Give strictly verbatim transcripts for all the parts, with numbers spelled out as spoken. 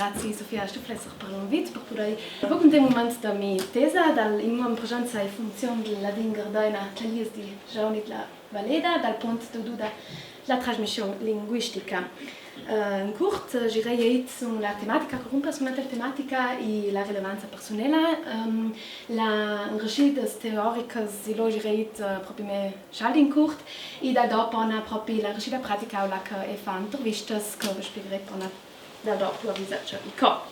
Grazie, Sofia Stuflesser, per l'invit, per pudè, eh, cunta un moment de mia tesa, dal, in una presenza e funzion del ladin gardena, tra i lies di Jaoni dla Valeda, dal pont de duda la trasmission linguistica. Eh, in curt, eh, girei eit sun la tematica, che rompe su una tematica e la rilevanza persunela, ehm, la, in recidas teoricas, e lo girei eit, eh, propi me scial in curt, e da dopo una propi la recida pratica, o la che e fa intervistas, che ve spiegarei po una da dopo la visa ciò i co.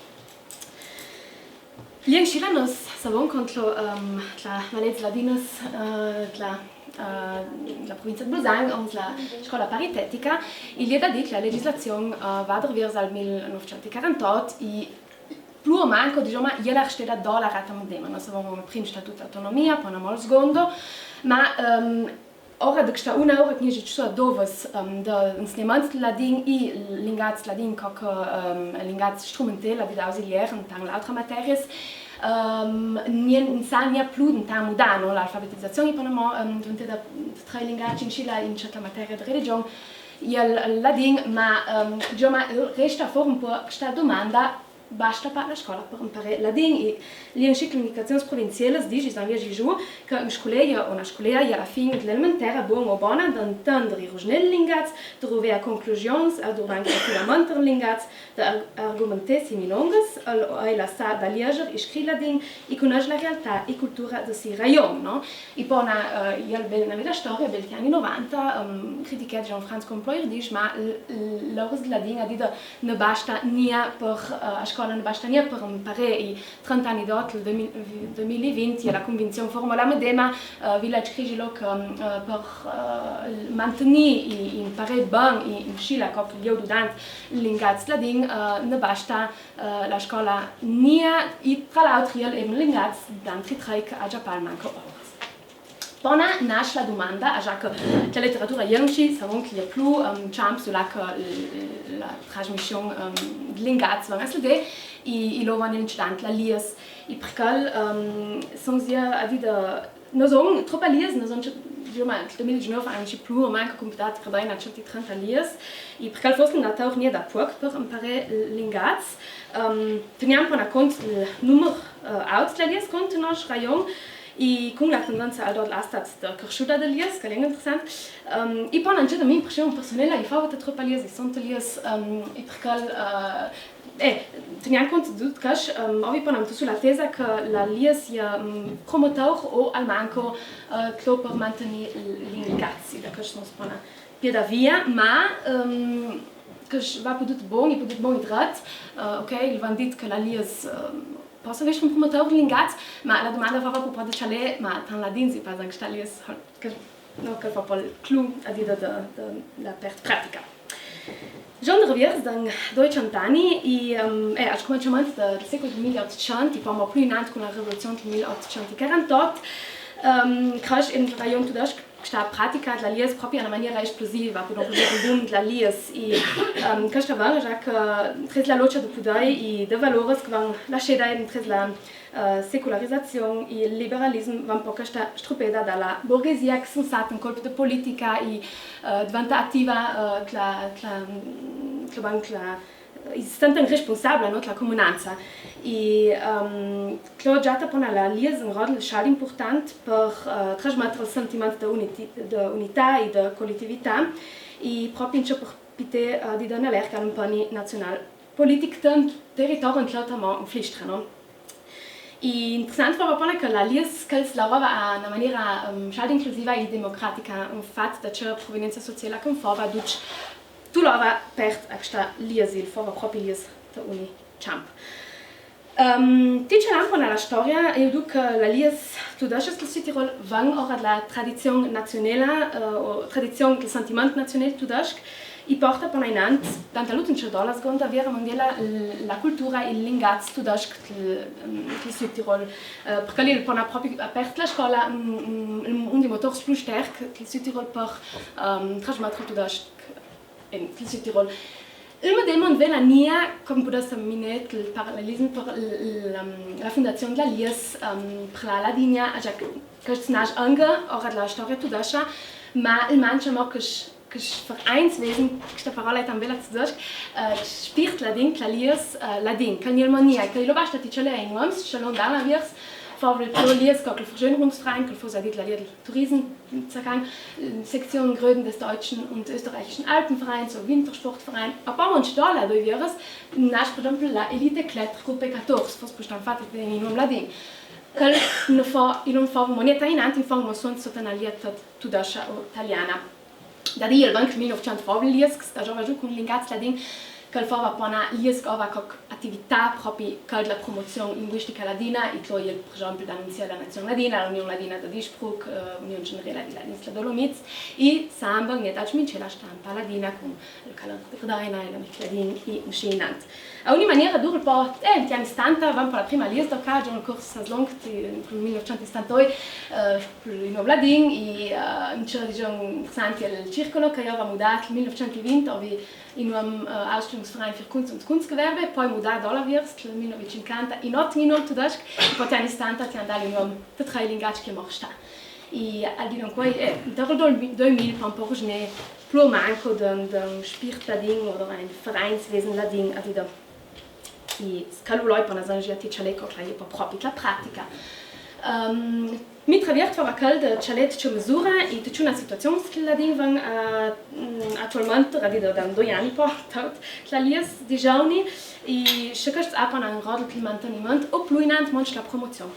Lien scilanos savon contro, ehm, la, la lez ladinas, eh, la, eh, la provincia de Bolzan, ons la scola paritetica, e l'è da dir che la legislazion, eh, va derviers al mil novcent quarantotto, e plu o manco, disoma, e l'è steda dolarata, ma disoma, no savon prim statut d'autonomia, po una mol secondo, ma, ehm, ora de questa una ora che ne esiste solo dovas, ehm, de insegnament ladin e lingaz ladin, co che, ehm, lingaz strumentel, la vita ausilier, in tan l'altra materias, ehm, nien, non sa gnà plu, in tan mudano, l'alfabetizazion, e po una mo, ehm, duventa da, da tre lingaz in scila in certa materia de religion, e el, el ladin, ma, ehm, disoma, resta for un po' questa domanda, basta par la scola par imparà ladin, e l'enciclicazions provincialas disin invece giù che un sculeia o una sculeia a la fin de l'elementera, bon o bona, d'intender e rusgnel lingaz, de ruvea conclusions, a durante fundament lingaz, de ar-, argumentà si milongas, al, ai la sa da lieger e scri ladin, e cunnosce la realtà e cultura de si rajon, no? E po una, eh, e al bel, una bela storia, bel anni novanta, ehm, critichea Jean-Franz Comploir, dice, ma l-, l-, l'oras de ladin, a dito, ne basta gnà per, eh, a scola ne basta gnà per imparà, e trenta anni dopo, el dui mila, dui mila e vinti, la convinzion formala medema, eh, Village Crigilo che, eh, per, eh, mantegnì e, e imparà ben e, e uscì la cop lieu dudant lingaz ladin, eh, ne basta, eh, la scola gnà, e tra l'altro el è un lingaz d'antri tre che a già par manco oras. Po una nasce la domanda, a già che la literatura ienci, savon che l'è plu, ehm, ciamp su la che, eh, la trasmission, ehm, de lingaz van a sede, e, e lo van incident la lies. E perché, ehm, son zia a dito, no son tropa lies, no son, disoma, el dui mila diciannove an plu o manco completà, credo, in certi trenta lies, e perché forse no tocca gnà da poc per imparà lingaz. Ehm, tenian po una cont el numer, eh, aut de lies, cont nos rajon, e cun la tendenza al dot la stat de cresciuta de lies, che l'è interessant. Ehm, e po anche de mia impression persunela, e fava tropa lies, e son lies, ehm, e perché, eh, eh, tenian cont de dut che, ehm, ovi po una su la tesa che la lies e, ehm, promotor o almanco, eh, clo per mantegnì lingaz, da che son po una pieda via, ma, ehm, che va pudut bon, e pudut bon e dret, eh, ok, el van dit che la lies, ehm, posa vess un promotor lingaz, ma la domanda fava po de cialè, ma tan ladin si pasa anche sta lies, che, no, che fa po el clou a dito de, de, de la part pratica. Jean Derviers, dan doi cent anni, e, ehm, eh, al scumanciament de, del secul mil otcent, e po mo plu inant cun la revoluzion del mil otcent quarantotto, ehm, cresce in rajon tudesc sta pratica de la lies propi a una maniera esplosiva, pudon dir un boom de la lies, e, ehm, questa vara già che, eh, tras la lotta de pudei e de valores che van lasciada tras la, eh, secularizazion e el liberalism, van po questa strupeda da la borghesia che son stat un colp de politica e, eh, diventa attiva, eh, tla, tla, tla banca, e senten responsabla, no, tla comunanza. E, ehm, clo giatta po una la lies un rol scial important per, eh, trasmetter el sentiment de uniti-, de unità e de collettività, e propi in ciò per pudè, eh, di dona l'erca a l'impegni nazional politic tant territorio in clo tamo in Flistra, no? E interessant fava po che la lies che el lavorava a una maniera, ehm, scial inclusiva e democratica, un fat de ce provenienza sociala che fava duc tu lova pert a questa lies, el fava propi lies de uni ciamp. Ehm, ti ce lampo nella storia, eu duc che la lies tudesca del Südtirol van ora de la tradizion nazionela, eh, o tradizion del sentiment nazionel tudesc, e porta po inant, dant a l'ultima dopo la seconda guerra mondiala, l-, la cultura e el lingaz tudesc del, ehm, del Südtirol, eh, perché el pona propi apert la scola, mm, mm, un dei motors plu sterc del Südtirol per, ehm, trasmetter tudesc en, del Südtirol. El me demond vela nia, come pudesse minare el parallelismo per l-, l-, la, la fundazion de la lies, ehm, per la Ladinia, a già che, che nasce anche ora de la storia tudesca, ma el manca mo che Chest Vereinswesen, chesta parola e tambela tudesc, eh, spirt ladin, chel lies, eh, ladin, chel gni el mania, che lo basta ti cjalea in oms, cjalon d'altri viers, favel plo lies, co chel Verschönerungsverein, che fos adit la lia del Tourism, Sacan, eh, Sektion Gröden des Deutschen und Österreichischen Alpenvereins, o Wintersportverein, a po mont dola doi vieres, nasce, per esempio, la Elite Klettergruppe quattorze, fos pustan fat in oms ladin. Chel no fo, i no fo monieta inant, in fo mo son sota na lia tudesca o taliana. Da dì el van chel mil novcent favel lies, che sta giova giù cun lingaz ladin, chel fava pana lies che ava coc atività propi chel de la promozion linguistica ladina, i tlo el, per esempio, d'annunzià la nazion ladina, l'Union Ladina de Dischbruch, eh, Union Generela di Ladins la Dolomiz, i samba, ogni età smincela stampa ladina cun el Calandro de Grdaina e la Mic Ladin i usci inant. A ogni maniera dura po, eh, in ti anni stanta, van po la prima lies do ca, John Corsa Slong, ti, in mil novcent stantoi, eh, in oms ladin, i, eh, in ce, digion, interessante el circolo, che i ava mudà, in mil novcent vint, ovi in oms, eh, Ausstellungsverein für Kunst und Kunstgewerbe, po mudà dola viers, in mil novcent cinquanta, in ot in oms tudesc, i po ti anni stanta, ti andà in oms de trai lingaz che mor sta. I al dì d'ancuoi, eh, dal doi mil, pan po rugné, plo manco d'un, d'un spirt ladin o d'un Vereinswesen ladin, a dì da I scaluloi pana zangia ti cjalè co clà e po propi la pratica. Ehm, mi traviert fava chel de cjalè ti ciò mesura, i ti ciò na situazion che ladin van, eh, mm, attualmente, radido da doi anni po, tot, la lies di giovani, i se chest apana un rodel che manteniment, o plu inant monch la promozion,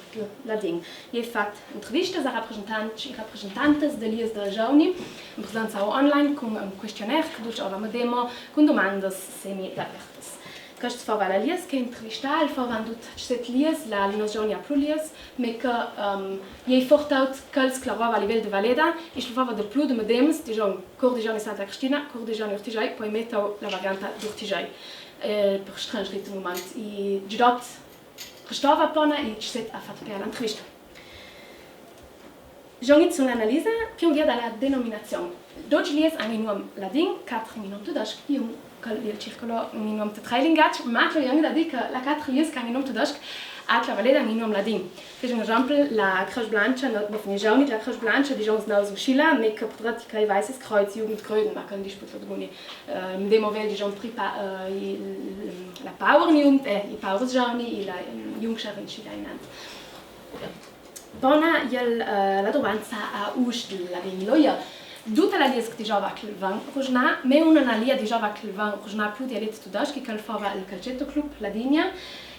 ladin. I fat intervistas a rappresentanti, rappresentantes de lies de giovani, in presenza o online, cun un questionnaire, che duce ora medemo, cun domandas semi-apertas. Chest fava la lies che intervistà, el fava in dut set lies, la, la nozion i a plu lies, me che, ehm, i è fortaut chels che lavorava a livel de Valeda, i se fava de plu de medems, digion, cor digion Santa Cristina, cor digion Urtigiai, po i metau la varianta d'Urtigiai, eh, per strange rit moment, i gidot restava pana, i set a fat pe l'intervista. Jon id sun l'analisa, più via da la denominazion. Dodge lies an in oms ladin, quater in oms tudesc, i un, chel, el circolo, in oms de trai lingaz, ma che i a da dì che la quater lies che an in oms tudesc, a la Valeda an in oms ladin. Che un esempel, la Croce Blanche, no, bo fini giovani, la Croce Blanche, digion, no, su Scilla, me che potret che i Weißes Kreuz, Jugend Gröden, ma che un disput lo duguni, eh, medemo vel, digion, pri pa, eh, i, la Power Jugend, eh, i Power giovani, i la, ehm, Jungschar in Scilla inant. Bona, i è, eh, la domanza a Ustl, la vegn loia. Duta la lies che digiova che van rugnà, me una na lia digiova che van rugnà plu dialet tudesc, che el fava el Calcetto Club Ladigna,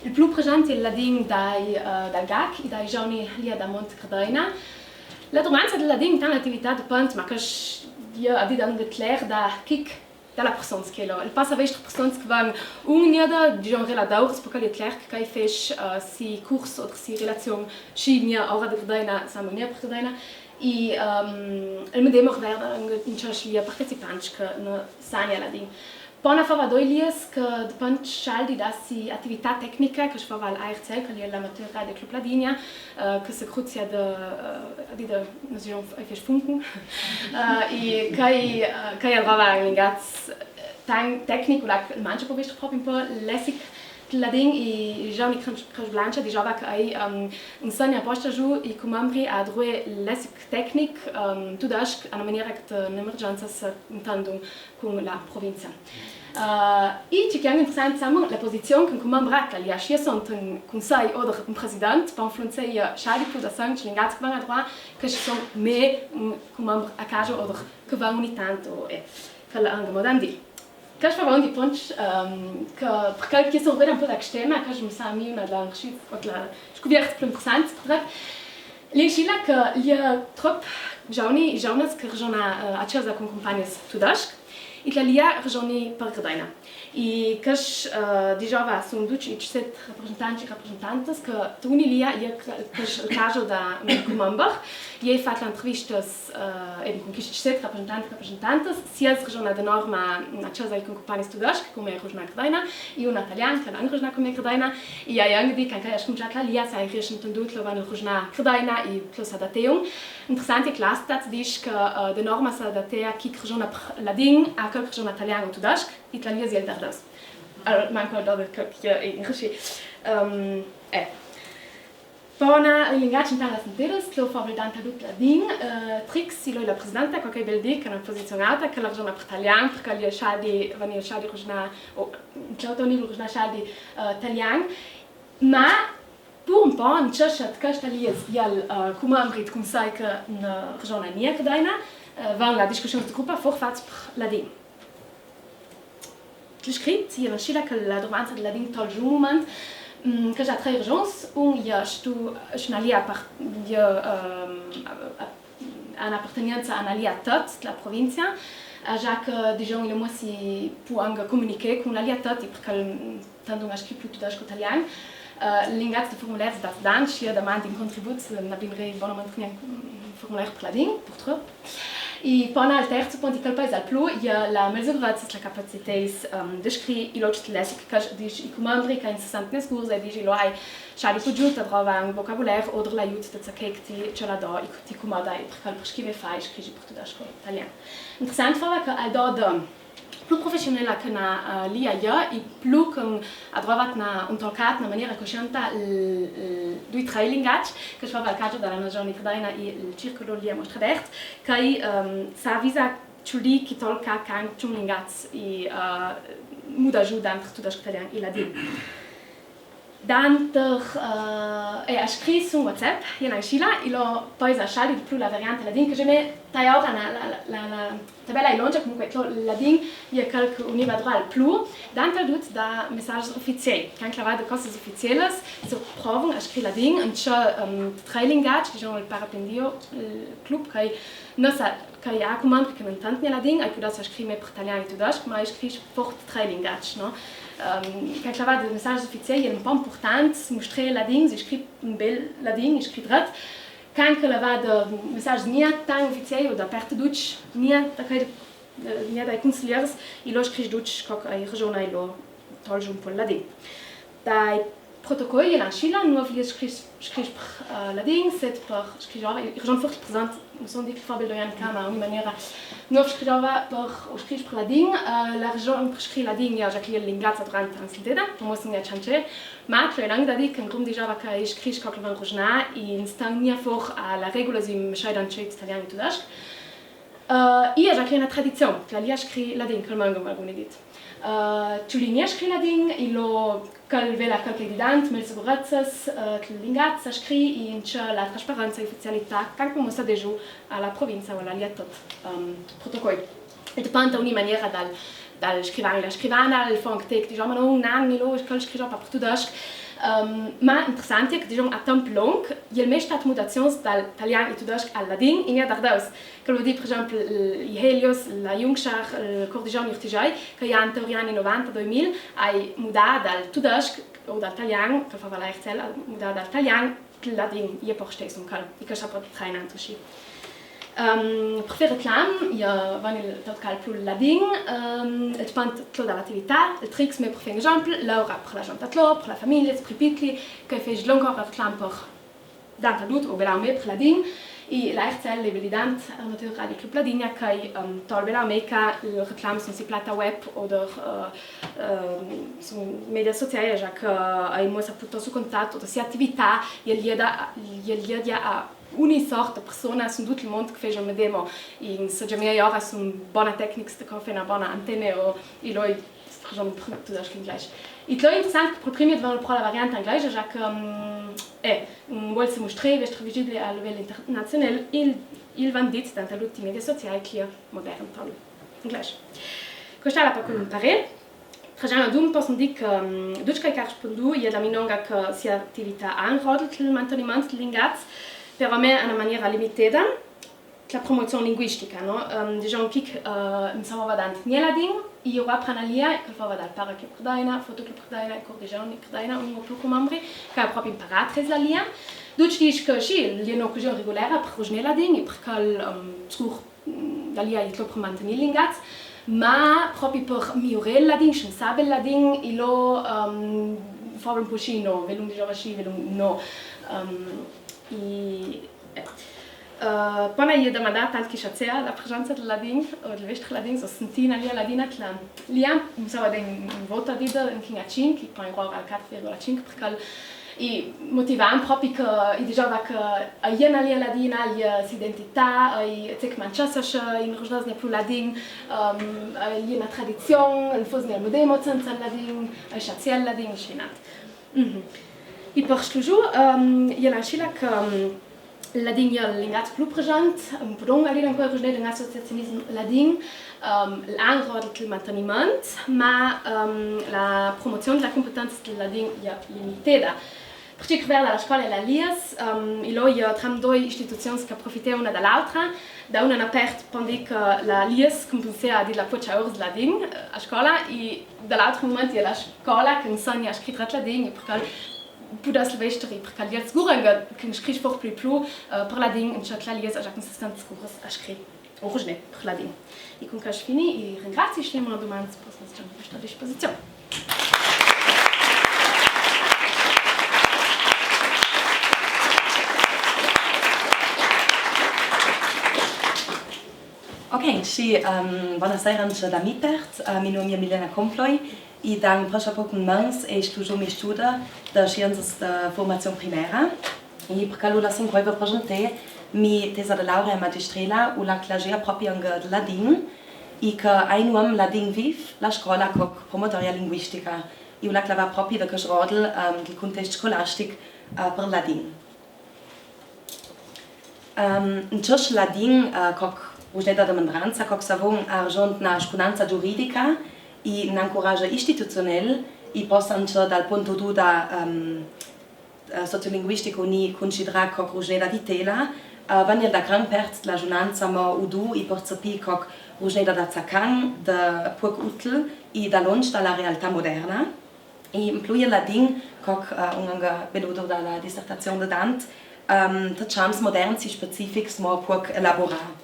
el plu present i è ladin dai, eh, dal Gac, i dai giovani lia da Mont Grdaina. La domanza del ladin, tant l'atività de pant, ma che s-, i a dì anche cler da chic, da la persona che lo. El passa vestr persona che van un gnada, digion, reladaur, spo che l'è cler che i fes, eh, si curs oder si relazion, sci gna ora de Grdaina, sa mania per Grdaina, i, ehm, el medemo verda in ciò sci lia partecipants che no sania ladin. Pana fava doi lies che de pant scialdi da si atività tecnica che se fava al A R C L, che l'è l'Amateur Radio Club Ladigna, eh, che se cruzia de, eh, di de, no so, i fes Funken. Eh, i che i, eh, che i arrova in lingaz, eh, tan-, tecnic, là che mangia po vestr propi un po' lessic ladin, i Giovanni Croce Blanche digiova che i, ehm, insegna aposta giù i cumembri a dré lessic tecnic, ehm, tudesc, a na maniera che te n'emergenza se intendon cun la provinzia. Eh, i ce che è interessant, insoma, la posizion che un cumembro ha, che l'è ascì, son un consei oder un president, pa un flunzei, eh, sciadi plu da sanc, lingaz che van a dré, che sci son me, un cumembro a caso oder che van ogni tanto, e, che l'è anche modandi. Che sci fa un di ponts, ehm, che, per quel che son vera un po' da tema, che mi sa mi una delle sci-, la scuvierte plu interessante, per L'è inscì là che l'è tropp giovani, giovani che ragionano, eh, a casa cun cumpagnis tudesc, i che l'è ragionano per Grdaina. I che, eh, digiova sun duci i disset rappresentanti e rappresentantes che tuni l'è, i che, che el caso da un cumembro, i fat l'intervistas, eh, e cun chisti disset rappresentanti e rappresentantes, si els ragionano de norma a casa cun cumpagnis tudesc, cume ragionano Grdaina, i un talian che l'è ragionà cume Grdaina, i a anche dì che anche a scunciata l'è, sa, i riesce intendut lo van ragionà Grdaina, i plu s'adateun. Interessant è che la stat dice che, eh, de norma s'adatea chi che ragiona ladin a chi che ragiona talian o tudesc, i talian i è el dardaus. Allora, manco da che, che è così. Ehm, eh. Bona, in lingaç, intant, la sentidus, tlo favel dant a dut ladin, eh, Trix, i loi la presidenta, co che i bel dì, ch'è na pozizion alta, che la raggiona per talian, perchè i è sciadi, vani sciadi raggiona, o, tlo toni raggiona sciadi, eh, talian, ma pur un po', in ce che questa lies, i è, eh, cumembri ed cunsei che ne raggiona gnà, che daina, eh, van la discussione de gruppo, for fats per ladin. Tlo scrit, i è nascida che la durmanza del ladin tol giù un moment, mm, che i è tre ragions. Un, i è stu, i è na lia par-, i è, ehm, a, a, a na apartenienza a na lia tat dela provinzia, eh, già che, digion, i è mo si pò anca comunichè cun la lia tat, perchè, mm, tandu un scrit plu tudesc che talian, eh, lingats de formulers dats danc, i è daman di un contribut, eh, na bin rei bonament gnanca un formulair per ladin, purtrop. I po nel terzo pont, i che el pesa el plu, i è la mezugrazia, la capacità, ehm, de scri i logis lessic, che diz i cumembri che in sessantenès curs, e diz i lo ai sciadi pò giù, te drova un vocabulair, oder l'aiut de ce che ti, ce la do, i ti cumoda, i perchè per scrivi fai, scrivi pur tudesc che talian. Interessant, fava che al do de plu professionela che na, eh, lia i è, i plu che a drova na, un tolcat, na maniera cuscienta, l-, l-, dui trei lingaçs, che i fava el caso dela Nazion Crdaina i el Circolo Lia Mostra d'Art, che i, ehm, s'avisa ciò lì chi tolca can ciò un lingaç i, eh, muda giù dantro tudesc, talian i ladin. Danter, eh, e a scris un WhatsApp, i è nascida, i lo pesa sciadi de plu la varianta ladin, che ghjè me, ta ora na, la, la, la, la tabela i è longia, comunque, tlo ladin, i è quel che univa drò al plu, danter dut da messages ufiziei, che anca là va de cosas ufiziels, se provan a scri ladin, in ce, ehm, trei lingaçs, digion el Parapendio, eh, club, che no sa, che i è cumembri che no intendin ladin, i pudess scri me per talian i tudesc, ma i scris fort trei lingaçs, no? Ehm, che anca là va de messages ufiziei, i è un po' impurtant, mustrè ladin, si scri un bel ladin, i scri dret, che anca là va de messages gnà tant ufiziei, o da parte ducj, gnà da quei, eh, gnà dai cunsigliers, i lo scris ducj, co che i ragiona, i lo tol giù un po' el ladin. Dai protocoli, i è nascida, no vlì scris, scris per, eh, ladin, sed per scri giova, i ragion fort present, no so, dic, fabel doian cama, ogni maniera, no scri giova per, o scris per ladin, eh, la ragion per scri ladin, i è già che i è lingats durante la sentida, per mo se ne ciance, ma tlo i è anca da dì che un grum di giova che i scris co che van rugna, i stan gnà for a la regula, si mesciaidan talian i tudesc. Eh, i è già che i è na tradizion, che la lia scri ladin, che el manga, ma alcuni dit. Eh, ciò lì gnà scri ladin, i lo, che el vela quel che i è didant, mel sigurezzas, eh, che lingats a scri, in ce la trasparenza e ufizialità, che anca mo sa de giù a la provinza o a la lia tat, ehm, protocol. E dipend ogni maniera dal, dal scrivan, la scrivana, el fon che te, che digion, ma no, un an, i lo, che el scri giova per tudesc. Ehm, ma interessant è che, digion, a temp long, i è mei stat mudazions dal talian i tudesc al ladin, i gnà dardeus. Che el vol dì, per esempl, i Helios, la Jungschar, el Cordigion Urtigiai, che i è intor i anni novanta, doimil, a mudà dal tudesc o dal talian, che fava la R T L, a mudà dal talian, ladin, i è por stess un cal, i che sa pot trainant uscì. Ehm, per fé reclam, i è, vani tot cal plu ladin, ehm, e dipend tlo da l'atività, el Trix, me per fé un esempl, Laura per la gente tlo, per la famiglia, per i pitli, che fé longora reclam per dant a dut, o bel a me per ladin, i la R T L, i è bel didant, Amateur Radio Club Ladin, che, ehm, tol bel a me che i reclam sun si plata web, oder, eh, ehm, sun media sociali, già che, eh, i mo sa puttosto su contatto, o si atività, i è liada, i è liada a ogni sorta persona, sun dut el mond che fé medemo, in se già mia ora sun bona tecnics de co fé na bona antena, o i loi scrivan pru tudesc che inglese. I tlo interessant che per primi i devan prova la varianta inglese, già che, mm, e, mm, vol se mustré, vestri visibile a livel internazional, i, i van dit, dant a l'ultimi media sociali, che i è modern, tol inglese. Questa è la pa cun un parè. Tragiano d'un posto dic, mm, ducj che i è rispondu, i è da minonga che si atività anca rodel el manteniment del lingaz, però a me a na maniera limiteda. La promozion linguistica, no? Ehm, digion che, eh, mi savava dant gnà ladin, i ora pran la lia, che fava dal Para Club Crdaina, Foto Club Crdaina, Cordigion Crdaina, un plu cumembri, che a propri imparà tre la lia. Ducj dis che sì, i è no cusion regulera per rugnar ladin, e perchè, ehm, sicur, mm, la lia i è tlo per mantegnì el lingaz, ma propri per miurà el ladin, sciensà bel ladin, i lo, ehm, fava un po' sì, no, velun digiova sì, velun no. Ehm, i, eh. Eh, pò na ie da mandà tant chi sciazea la presenza dal ladin, o dal vestri ladin, so sentì na lia ladina tla lia, insoma, den vota dita, in chin a cinc, i pò in rora al quatro virgola cinc, perché i motivà propi che i dizeva che a ie na lia ladina, a ie s'identità, a ie ce che manciasse, in ruginas n'è plu ladin, ehm, a ie na tradizion, in fos ne mudemo senza ladin, a sciazea ladin, scinat. Mhm. I par scugiu, ehm, ie na scila che, ehm, ladin ie lingat plu present, un pudon a lira ancora ruginet in associazionism ladin, ehm, l'anro dal manteniment, ma, ehm, la promozion dla cumpetenza dal ladin ie limiteda. Perché che verda la scola e la lies, ehm, i lo ie tramdoi istituzions che profitea una da l'autra, da una na part, pandi che la lies cumpensea di la pocia ors ladin, eh, a scola, i da l'altro moment ie la scola che insegna a scri trat ladin, e perché pudess vestri, perché ie sguranga che scris for pli plu, eh, par ladin, in chat la lies, a già consistent sgures a scri. O ruginet, par ladin. I cun cash fini, i ringrazi, se ci sono domande, posso stare a vostra disposizione. Ok, sì, ehm, bona sera anche da mia part. Eh, mi nome ie Milena Comploi, i dà un poco mans e studio mi studa da scienze de formazion primaria. I par quel ora sun quai par presentà mi tesa de laurea magistrela, u la clagia propi anche de ladin, i che a un nom ladin viv, la scola coc promotoria linguistica, i u la clava propi de che rodel, ehm, del contest scolastic, eh, par ladin. Ehm, in cioch ladin, eh, coc ruginet de mendranza, coc savon argent na scunanza giuridica, i n'ancoragia istituzionel, i possa anche dal punto duda, ehm, eh, sociolinguistico ni considerà coc ruginet de tela, eh, vegner da gran part la giunanza mo udu i percepì coc ruginet de zacan, de puoc util i da longe da la realtà moderna. I in plu ie ladin, coc, eh, un anche veludo da la dissertazion de Dant, ehm, de chams moderns i specifics mo puoc elaborà.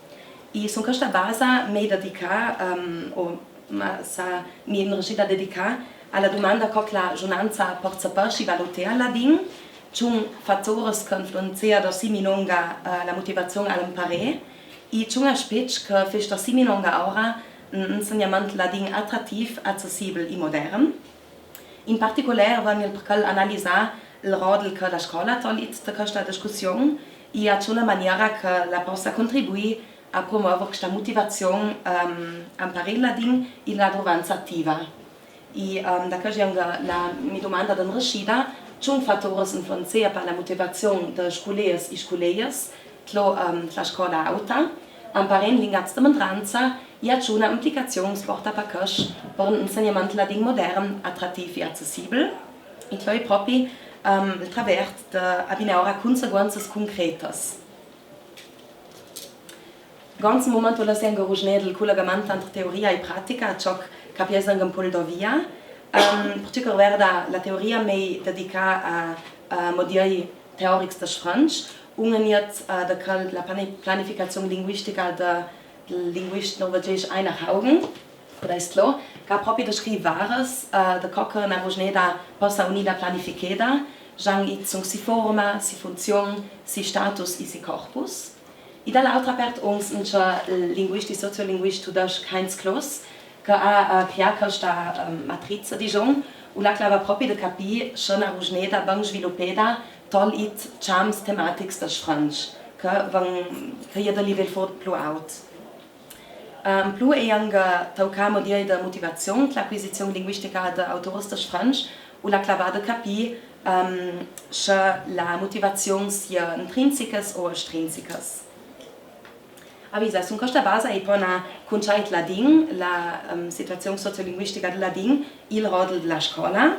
I sun questa basa mei dedicà, ehm, o ma sa mi in riuscita dedicà a la domanda coc la giunanza percepesci valutea ladin, ciun fattores che influenzea da si minonga, eh, la motivazion al imparè, i ciun aspect che festa si minonga ora un insegnament ladin attrattiv, accessibel i modern. In particolar vegn el perquel analisà el rodel che la scola tol it de questa discussion, i a ciuna maniera che la possa contribuir a promover questa motivazion, ehm, a imparà el ladin in adrovanza attiva. I, ehm, da questa anche la mi domanda d'enrichida, ciun fattores influenzea per la motivazion de scolers i scolers, tlo, ehm, la scola auta, amparend lingats de mendranza, i a ciuna implicazion sporta per quest, per un insegnament ladin modern, attrattiv i accessibel. I tlo i propi, ehm, el travers de abina ora conseguenzas concretas. Ganz moment o la senga ruginet el collegamento entre teoria e pratica, ciò che capiesang un pol da via. Ehm, perché che verda la teoria mei dedicà a, a modeli teorics de Franch, un aniet, eh, de quel la plani-, planificazion linguistica de, del linguist norvegisch Einar Haugen, per dai tlo, che ha propi descrit vares, eh, de co che una rugineda possa unida planificheda, jan i zung si forma, si funzion, si status i si corpus. I da l'autra part uns un ce linguist i sociolinguist tudesch Heinz Kloss, che ha, eh, creà questa, eh, matrice, digion, u la clava propi de capì se una rugineda ben sviluppeda tol it chams tematics de Franch, che van, che e de livel fort plu aut. Eh, in plu e anche taucà modeli de motivazion, l'acquisizion linguistica de autors de Franch, u la clava de capì, ehm, se la motivazion sia intrinsicas o estrinsicas. Avisa, sun questa basa e pona cunciait ladin, la, ehm, situazion sociolinguistica del ladin, il rodel della scola,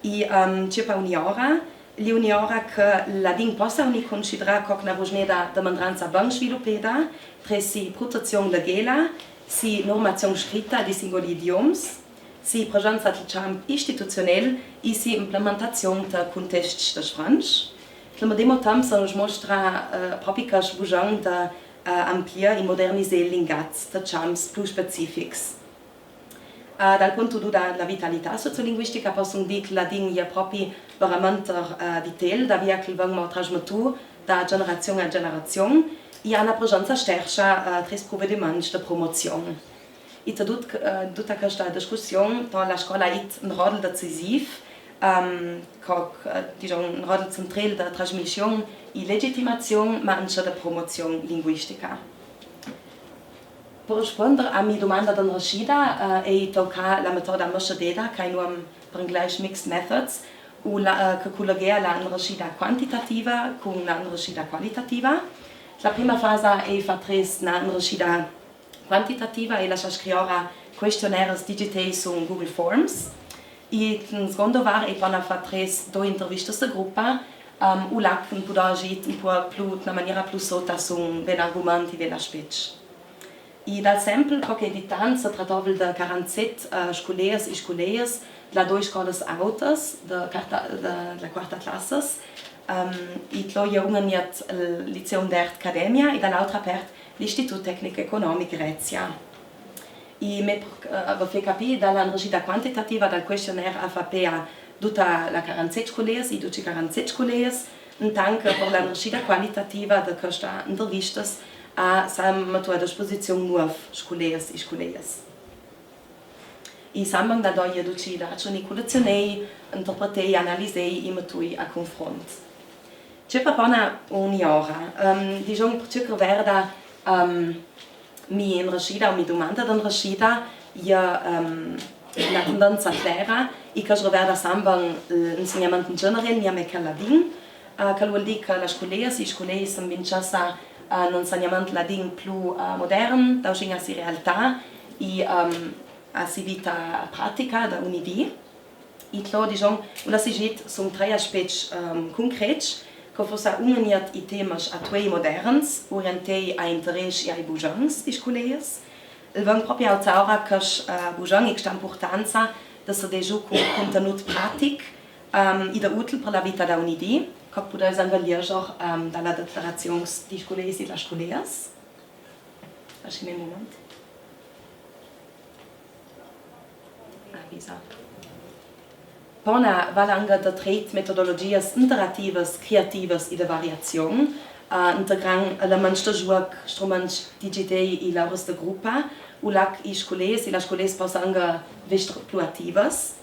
e, ehm, ce pa uniora, l'uniora che ladin possa uni considerà coc una rugineda de mendranza ben sviluppeda, tre si protezion legela, si normazion scritta di singoli idioms, si presenza del champ istituzionel e si implementazion de contescc de Franch. Che medemo temps se mostra, eh, propi che sbugion de, eh, amplia e modernizà lingats de champs plu specifics. Eh, dal punto du da la vitalità sociolinguistica posson dì che ladin e propi veramente, eh, vitel, da via che el ven mo trasmetù da generazion a generazion, I a na prezenza stercia, eh, trê pruve de manc de promozion. I ta dut-, eh, duta chesta discussione, ta la scola id un rodel decisiv, ehm, co, eh, digion, un rodel centrel de trasmission i legitimazion, ma anca de promozion linguistica. Per risponder a mi dumanda de enrescida, eh, ei tocà la metoda Moscededa, che i nuom per inglese mixed methods, u la, eh, che culleghea la enrescida quantitativa cun la enrescida qualitativa. La prima fasa ei fà trê na enrescida quantitativa e lascià scriora questionaires digitei su Google Forms. I in secondo var ei pò na fà trê do intervistes de gruppa, ehm, u là che un pò agir un pò plui, d'una maniera plui sota su un bel argument, bel aspet. I dal sempel, co che di tant se tratovel de quaranteset, eh, sculeirs e sculeirs, de dois scolas autas, de quarta, de, de quarta classes, ehm, i tlo i un gnot, eh, liceo d'art Academia, i da l'autra part l'Istitut Tecnic Economic Grezia. I me, eh, ve fè capì, da la enrescida quantitativa dal questionaire a fà pè a duta la quaranteset sculeirs, i ducj i quaranteset sculeirs, intant che per la enrescida qualitativa de chestas intervistas a s'ha metù a disposizion nuov sculeirs e sculeiras. I s'ha anc da doi ducj i dati culezionei, interpretei, analisei i metui a confront. Ce propona uniora? Ehm, digion, per ce che riguarda, ehm, mi enrescida o mi dumanda d'enrescida, i, ehm, na tendenza clara, i che riguarda anc, eh, l'insegnament in generel, gnà mia che ladin, eh, che völ dì che la sculeiras e i sculeirs a s'invinciassan, eh, un insegnament ladin plui, eh, modern, da uscì a si realtà, i, ehm, a si vita pratica da ogni dì. I tlo, digion, un assigit sun trei aspets, ehm, concrets, che forsa un gnot i temas atuei moderns, orientei ai interess e ai bugions di sculeiras. El ven propri a ozaura chest, eh, bugion e chesta impurtanza de seder giù cun contenut pratic, ehm, i de util per la vita da ogni dì, che pudeis anc lieger, ehm, da la declarazion di sculeirs e da sculeiras. Lasciami un moment. Ah, visa. Pona vala anca de trei metodologias interattivas, creattivas e de variazion, eh, integrant elements de giuoc, struments digitei e lauras de gruppa, u là che i sculeirs e las sculeiras possan anca vestr plui attivas.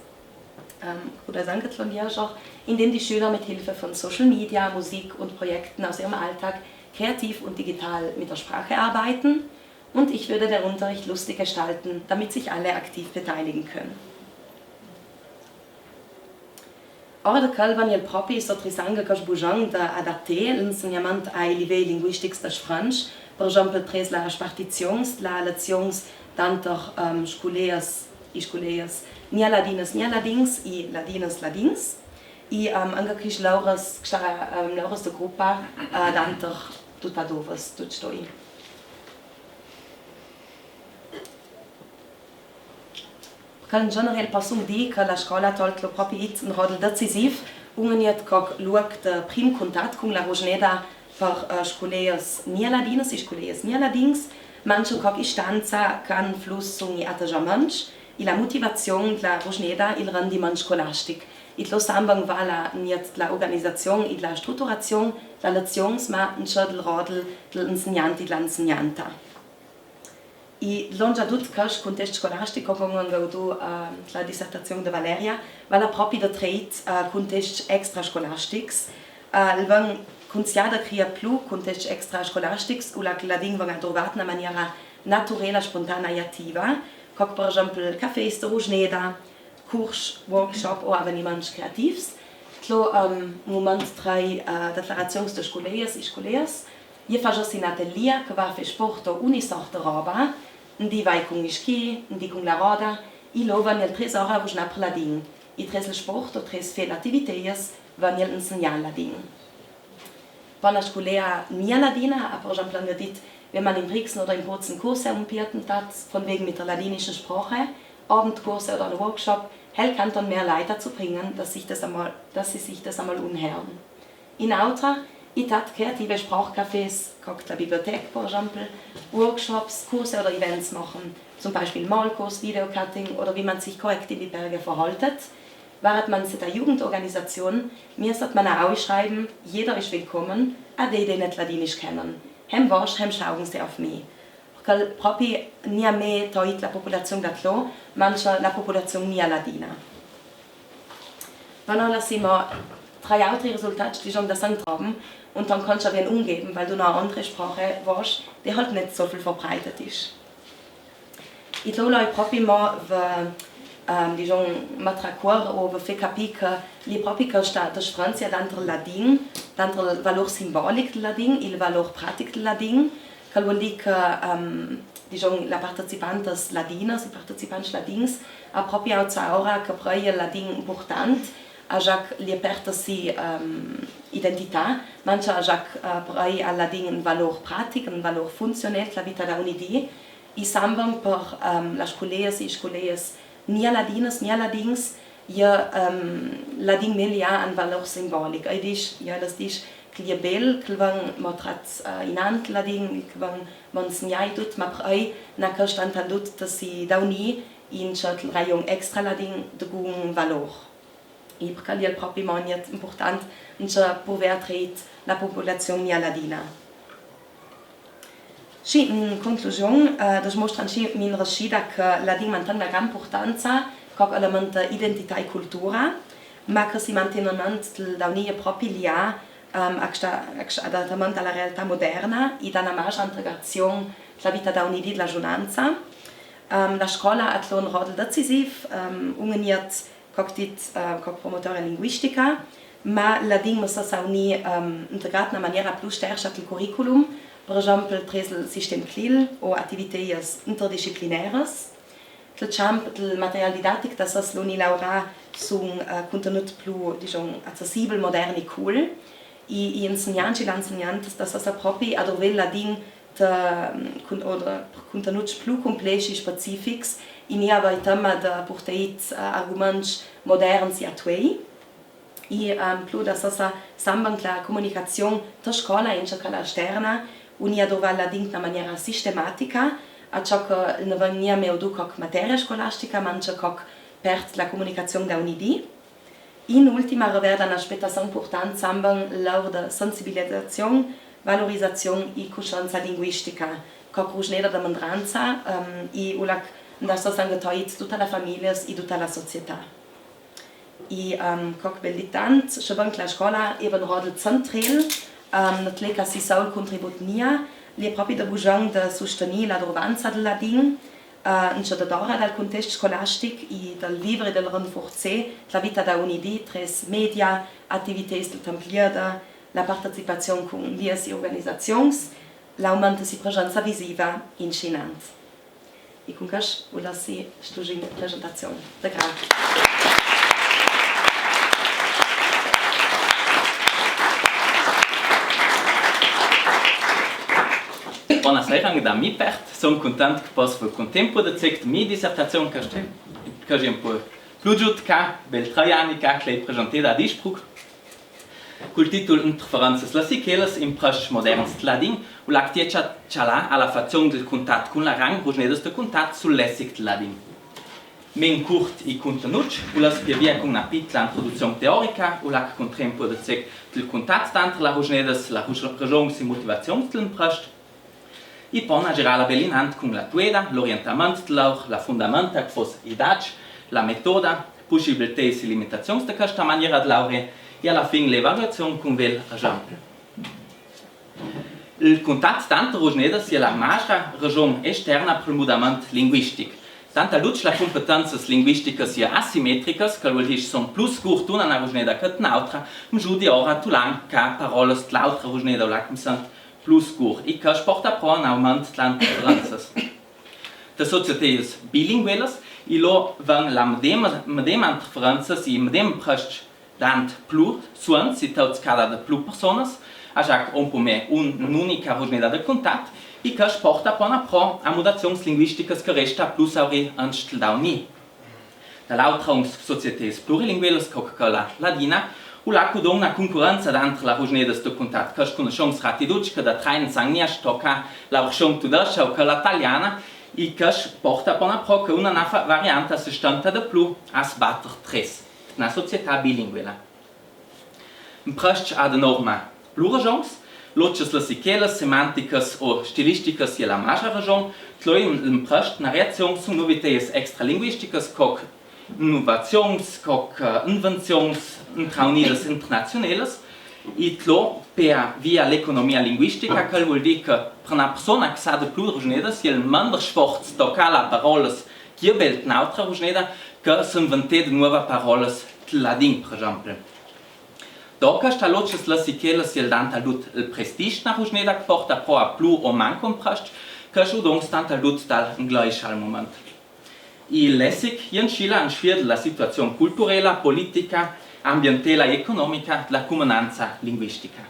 Ehm, pudeis anca tlo lieger, indem die Schüler mit Hilfe von Social Media, Musik und Projekten aus ihrem Alltag kreativ und digital mit der Sprache arbeiten. Und ich würde den Unterricht lustig gestalten, damit sich alle aktiv beteiligen können. Ora de chel vegn el propri sotrisanghe chest bugion de adattà l'insegnament ai livei linguistics dal franc, per exempel tras las spartizions, las lezions tanter, ehm, sculeiras e sculeiras, gnà ladinas, gnà ladins e ladinas, ladins. E, ehm, anca chestas lauras, chestas, ehm, lauras de gruppa, eh, tanter dut a dovas, dut doi. Perchè in generel possum dì che la scola tol tlo propri id un rodel decisiv, un gnot co luoc de prim cuntat cun la Rusgneda per, eh, sculeiras gnà ladinas e sculeirs gnà ladins, ma anca co istanza che influissan i attagiaments e la motivazion dla Rusgneda, il rendiment scolastic. E tlo samban vala gnot dla organizazion e dla strutturazion dla lezions, ma anca del rodel dl'insegnant e dl'insegnanta. E longia dut chest cuntest scolastic, co che o ven a gaudir, eh, la dissertazion de Valeria, vala propri de trei, eh, cuntests extrascolastics. Eh, el ven cunsiglià de crià plui cuntests extrascolastics, u là che ladin ven adruvà d'una maniera naturela, spontanea e attiva, co per exempel cafés de Rusgneda, curs, workshop o aveniments creativs. Tlo, ehm, moment trei, eh, declarazions de sculeiras e sculeirs. I fascio sin atelier che va a fà sport o ogni sorta de roba, un dì vai cun i schi, un dì cun la roda, e lo vegn el tresora a rusgnà per ladin, e tras el sport o tras fà l'atività, vegn el insegnà ladin. Pò na sculeia gnà ladina, a per exempel anca dit, wenn man in Brixen oder in Bozen Kurse anbietet, von wegen mit der ladinischen Sprache, Abendkurse oder ein Workshop, helpt Kanton mehr Leute dazu bringen, dass sich das einmal, dass sie sich das einmal anhören. In autra, i tat kreative Sprachcafés, co la biblioteca, per exempel, Workshops, Kurse oder Events machen, zum Beispiel Malkurs, Videocutting oder wie man sich korrekt in die Berge verhaltet. Waret man se da Jugendorganisation, miesset man a ausschreiben, jeder ist willkommen, a dei, dei net Ladinisch kennen. Hem vosg, hem schaughen se auf mi. Perchè propi gnà me toid la populazion da Tlo, ma anca la populazion gnà ladina. Vano la simo trai autri risultats, disgion, da s'antroven, un dann cangia vien umgeben, weil du na andre Sproche vosg, de halt net so viel verbreitet isch. I Tlo loi propi mo ve, ehm, disgion, matra cuor o ve fé capì che l'è propi chesta difrenza danter ladin, danter il valor simbolic del ladin, il valor pratic del ladin, che völ dì che, ehm, disgion, la partecipantas ladinas, i partecipants ladins, a propi auzà ora che per ei il ladin important, a già che l'è per si, ehm, identità, ma anca a già che, eh, per ei il ladin un valor pratic, un valor funzionel, la vita da ogni dì, I samban per, ehm, las sculeas, i sculeas gnà ladinas, gnà ladins, i, ehm, ladin me l'à un valor simbolic. Ei disch, i las disch che l'è bel, che l'è ben motrat, eh, inant ladin, che l'è ben, ben insegnà e dut, ma per ei na che stan tandut da si dauni in certel rajon extra ladin de gun valor. I perchè l'è propi mo gnà important, anca per via tret la populazion gnà ladina. Schi, in conclusion, eh, das mostra schi minre schi da che ladin manten na gran importanza, co element identità e cultura, ma che si manten anca dal dauni propi lià, ehm, a sta, a sta adattament alla realtà moderna, i da na magra integrazion la vita da ogni dì della giunanza. Ehm, la scola a Tlo un rodel decisiv, ehm, un gnà co dit, eh, co promotora linguistica, ma ladin must esa unì, ehm, integrat na maniera plu sterca tel curriculum, per exempel tras il sistem CLIL o attiviteias interdisciplinaras. Tel champ del material didattic das es l'uni laurà sun, eh, cuntenut plu, disgion, accessibel, modern e cool. I, i insegnants e las insegnantas das es propi a dovè ladin te, cun, oder cuntenuts plu cumplessi e specifics, i gnà avè tema de purtà, eh, arguments moderns e atuei. I, ehm, plu das esa samban la comunicazion te scola e anca quella esterna, unì a dovà ladin na maniera sistematica, a ciò che ne vegn gnà me o du co materia scolastica, ma anca co part la comunicazion da ogni dì. In ultima, reverda un aspet assai important, samban laur de sensibilizazion, valorizazion e cuscenza linguistica, co rugneda de mendranza, ehm, e ulà che das es angetoit dute la famiglia e dute la società. E, ehm, co bel dit tant, sche ben che la scola è un rodel central, ehm, no tle ca si saul contribut gnà, l'è propi de bugion de sustenì l'adrovanza del ladin, eh, anca dadora dal cuntest scolastic e dal viver e dal renfurzà la vita da ogni dì tras media, attiviteias del temp liber, la partecipazion cun lias e organizazions, l'aument de si presenza visiva insinant. E cun chest u lassi stu gin presentazion. De grazie. Bona sera, da mi part. Son cuntent che poss vus cuntemp de zec de mia disertazion, che sta, che sta un po' plu giù ca, bel trai ani ca, che l'hai presenteda a Innsbruck. Cul titul Interferenzas, las sechelas in prascc moderns del ladin, u lacc di cjalà a la fazion del cuntat cun la rang, rugnedas de cuntat sul lessic del ladin. Main curt e cuntenut, u lacc piö via cun na pitla introduzion teorica, u lacc cun tren po de zec del cuntat tanter la rugnedas, la rug-, ragions e motivazions del imprest. E po na girala bel inant cun la tueda, l'orientament del laur, la fundamenta che foss idacc, la metoda, pussibilteis e limitazions de chesta maniera de laurà, e a la fin l'evaluazion cun bel esempi. Il cuntat tanter rugnedas è la magra ragion esterna pel mudament linguistic. Tant al dutsch la cumpetenzas linguisticas è asimetricas, che vul dir son plu sgur d'una rugneda che d'un'autra, mjudi ora tulan ca parolas de l'autra rugneda u lacc mi sent plu sgur, e chest porta pro un aument de las interferenzas. De societeias bilinguelas, e lo van la medema, medema interferenzas e medem prascc dant plu suonts e tauts cada de plu personas, a già che un po' me un, un'unica rugneda de cuntat, e chest porta pro una pro a mudazions linguisticas che resta plu saurì anc del dauni. Da l'autra uns societeias plurilinguelas, co quela ladina, u lacc u don una cuncurrenza danter las rugnedas de cuntat, chest cunuscion srati dutsch, che da trains an gnà sto ca la versiun tudescha u quela taliana, e chest porta po na pro che una na fa varianta se stenta de plu a sbatter tras, na società bilinguela. Imprest a de norma plu ragions, Lotschas lessichelas, semanticas o stilisticas, e la magia ragion, tlo in, in prasc na reazion sun novitedas extralinguisticas, co innovazions, co, eh, invenzions intraunidas internazionalas, e tlo per via l'economia linguistica, chel völ dì che per na persona che sa de plui ruginedas, e el mander sforz tocca la parolas che e bel n'autra rugineda, che s'inventa de nuova parolas tel ladin, per exempel. Dopo che sta lotschas lessichelas, e el dà antal dut el prestige na rugineda che porta pro a plui o manco in prasc, che sciudon sta antal dut dal inglese al moment. E lessich, e inscila, inscila la situazion culturela, politica, ambientela e economica de la cumunanza linguistica.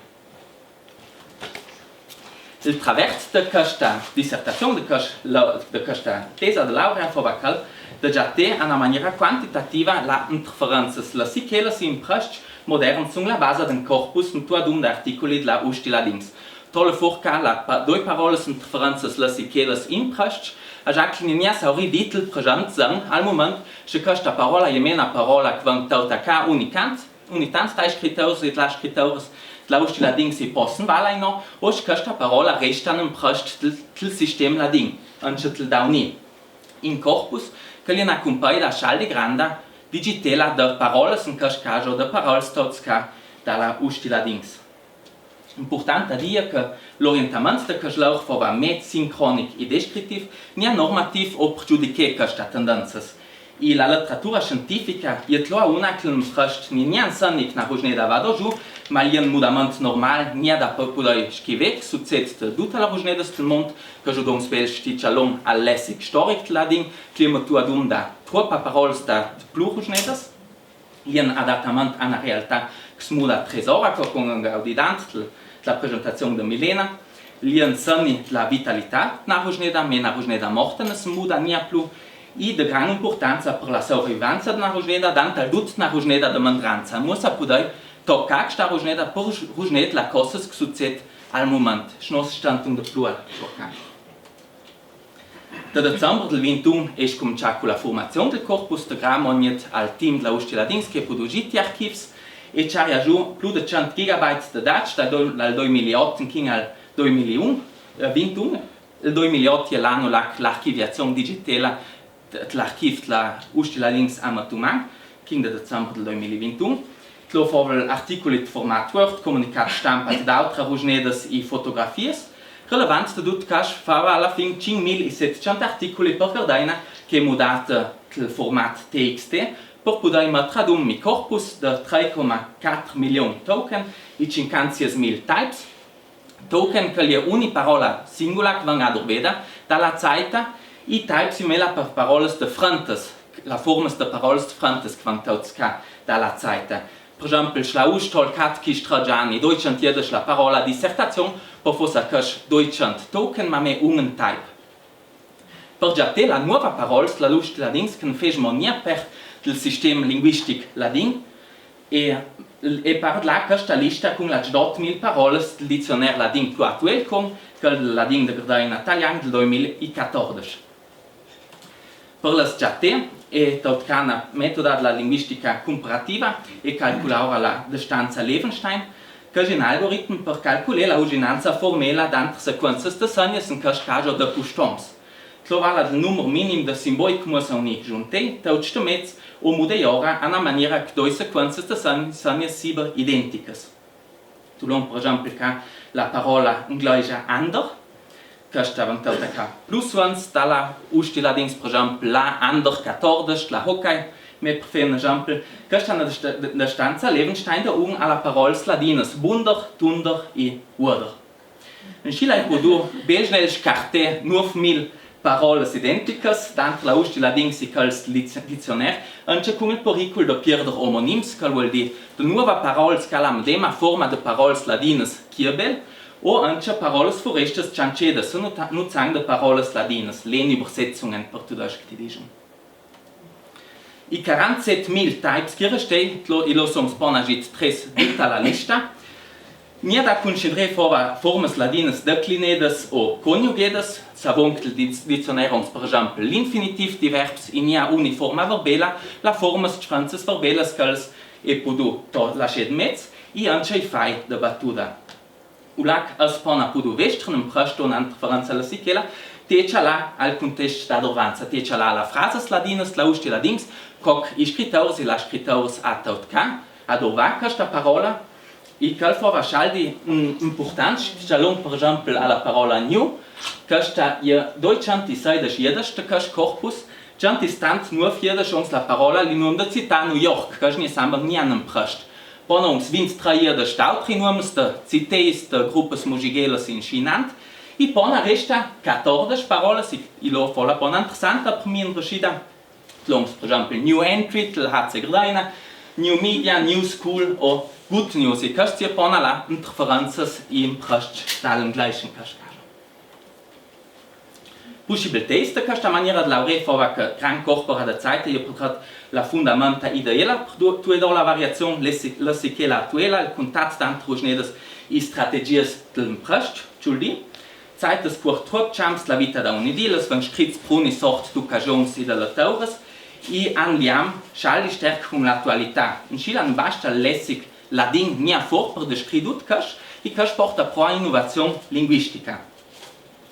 El traverso de questa dissertazion, de quest-, la, de questa tesa de laurea, fova chel de già tè, a na maniera quantitativa, la interferenzas lessichelas in prasc moderns sun la basa d'un corpus mutuadum d'articoli de la Usci Ladins. Tro la forca la pa-, doi parolas interferenzas lessichelas in prasc, a già che n'i è gnà saurì dit el present, al moment, sche questa parola e je mena parola che ven tocca unicant, unitant dai scriteurs e de las scriteuras de la Usci Ladins si posson valai, no, o sche questa parola resta in prasc tel, tel sistem ladin, anche tel dauni. In corpus, che l'è na cumpaida asai granda, digitela de parolas, in quest caso de parolas tocca da la Usci Ladins. Important da dì che l'orientament de quest laur fova mez sincronic e descritiv, gnà normativ o per giudichè questas tendenzas. E la letteratura scientifica e tlo una che in prasc n'i è gnà insegna che na rugineda vada giù, ma l'è un mudament normal, gnà da per pudei scriver, che suced de dutas las ruginedas del mont, che sciudon svelsci chalon al lessic storic ladin, che l'è mutuadum da troppe parolas da de plui ruginedas. L'è un adattament a na realtà che s'muda tresora, co cun gaudì dant la presentazion de Milena, l'è un segni de la vitalità de na rugineda, ma na rugineda morta no se muda gnà plui, e de granda importanza per la sopravvivenza de na rugineda, dant antal dut na rugineda de mendranza, mussa pudei tocca questa rugineda per rugined las cosas che suced al moment, sche no se stanton de plui a tocca. Da december del vintun e scomincia cu la furmazion del corpus de Gramognet al team de la Usci Ladins che e pò dugir i archivs e ciaria giù plui de cent gigabytes de dats dal do-, dal doimil e ot inchin al doimil e un, eh, vintun. El doimil e ot l'è l'ano là che l'archiviazion digitela de, de l'archiv de la Usci Ladins a Matuman, inchin da december del doimil e vintun. Tlo fova articoli de format Word, comunicats stampa de autras ruginedas e fotografias. Relevant de dut quest fova a la fin cinc mil e setcent articoli per Gardaina che e muda tel format T X T per pudei metra adun mi corpus de trei coma quatro milion token e cinquantasei mil types. Token che l'è ogni parola singula che ven adurbeda da la zaita, e types e mela per parolas diferentas, las formas de parolas diferentas che ven tocca da la zaita. Per exempel, sche la Usci tol cat chi stragiani, doicent e diesch la parola dissertazion, pò fossa quest doicent token, ma me un type. Per già tè las nuovas parolas de la Usci Ladins che no fesmo gnà part del sistem linguistic ladin, e, e par là questa lista cun las dot mil parolas del dizioner ladin plui atuel cun quel ladin de Gardaina talian del doimil e quatordesch. Per las già tè e tocca na metoda de la linguistica cumparativa e calcula ora la distanza Levenshtein, che l'è un algoritmo per calcular la uginanza formela danter sequenzas de segnas, in quest caso de customs. Tlo vala del numer minim de simbois che mussa unì giuntè, tocca de mez, o mudei ora a na maniera che doi sequenzas de segn-, segnas siba identicas. Tolon, per exempel, ca la parola ingleisa under, questa ven tocca plus o meno da la Usci Ladins, per exempel, la under quatordesch, la hockey, me per fà un exempel, questa na dist-, distanza Levenshtein da un a las parolas ladinas bunder, tunder e oder. Inscì l'hai pudù bel snel scartà nuov mil parolas identicas danter la Usci Ladins e quels liz-, dizioner, anche cun il pericul de pierder omonims, che völ dì de nuovas parolas che han la medema forma de parolas ladinas chiabel, o anche parolas furestas ciancedas, se nu ta-, nu zang de parolas ladinas, Lehnübersetzungen per tudesch che ti digion. I quarantaset mil types che restei, tlo, i los oms pon agir tres dita la lista. Gnà da cuncedrà fora formas ladinas declinedas o coniugedas, savon che il diz-, dizioner oms, per exempel, l'infinitiv di verbs e gnà uniforma verbela, las formas sfranzas verbelas che els e pudù to-, lascià de mez, e anche i fai de batuda. Culac as pona pudu vestren ün prest, ona interferenza lessichela, te cjala al cuntest d'adurvanza, te cjala la frazas ladinas, la ustie ladins, co ch'i scriteurs e las scriteuras a tautca, adurva chesta parola, e chel fova schaldi, mm, impurtant, cjalon, par esempi, a la parola gnu, chesta e je doi cent e seidesch iedesch de chest corpus, cent e settanta nuov iedesch ons la parola, il nuom de cità New York, chest n'e sembel gnà ün prest. Pona uns vinttrei iedesch d'autri nuoms de citeis, de gruppas musighelas e inscinant, e pona resta catordesch parolas, e, e lo fola pona interessanta per mi in rescida, tlons, par esempi, New Entry, tel Haze Gdaina, New Media, New School o Good News, e chest e je pona la interferenzas e ün prest dal englais in chest caso. Pussibilteis de chesta maniera de laurâ fova che gran corpora de Zeitungen e je purtrat la fundamenta ideala per du-, tuei do la variazion lessi-, lessichela atuela, il cuntat tanter rusnedas e strategias del prest, cul dì. Zeitas purtrat cjamps la vita da ogni dì, las van scrits per ogni sort d'ucasiuns e de letturas, e an liam schaldi sterc cun l'atualità. Inscì la basta lessich ladin gnà for per descri dut chest, e chest porta pro a innovazion linguistica.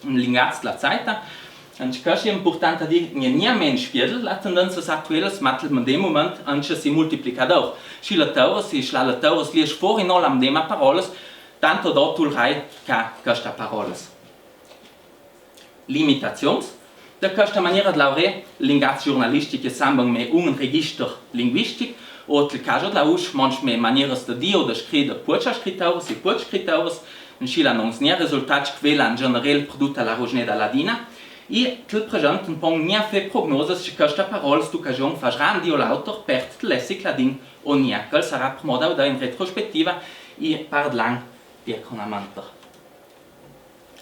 Lingaz dla Zeita. Anzitutto e je impurtant a dì, gnà, gnà mensch fiedel la tendenzas atuelas, ma tel medem mument anzitutto si multiplica daur. Schi letturas, schi la letturas liesch for e no la medema parolas, tanto dot ul rai ca chesta parolas. Limitazions. Da chesta maniera de laurâ, lingaz giurnalistic e sembel me un register linguistic, o tel caso de la usch, manch me manieras de dì o de scri de puocia scriteuras e puoc scriteuras, inscì la nons gnà resultat che quela in generel per duta la rusneda ladina, e tel present un pon gnà fé prognosas che chesta parola d'ucasiun fasrà un dì o l'auter pert del lessich ladin o gnà, chel sarà per mo da vedè in retrospetiva e par dl'an piecunamenter.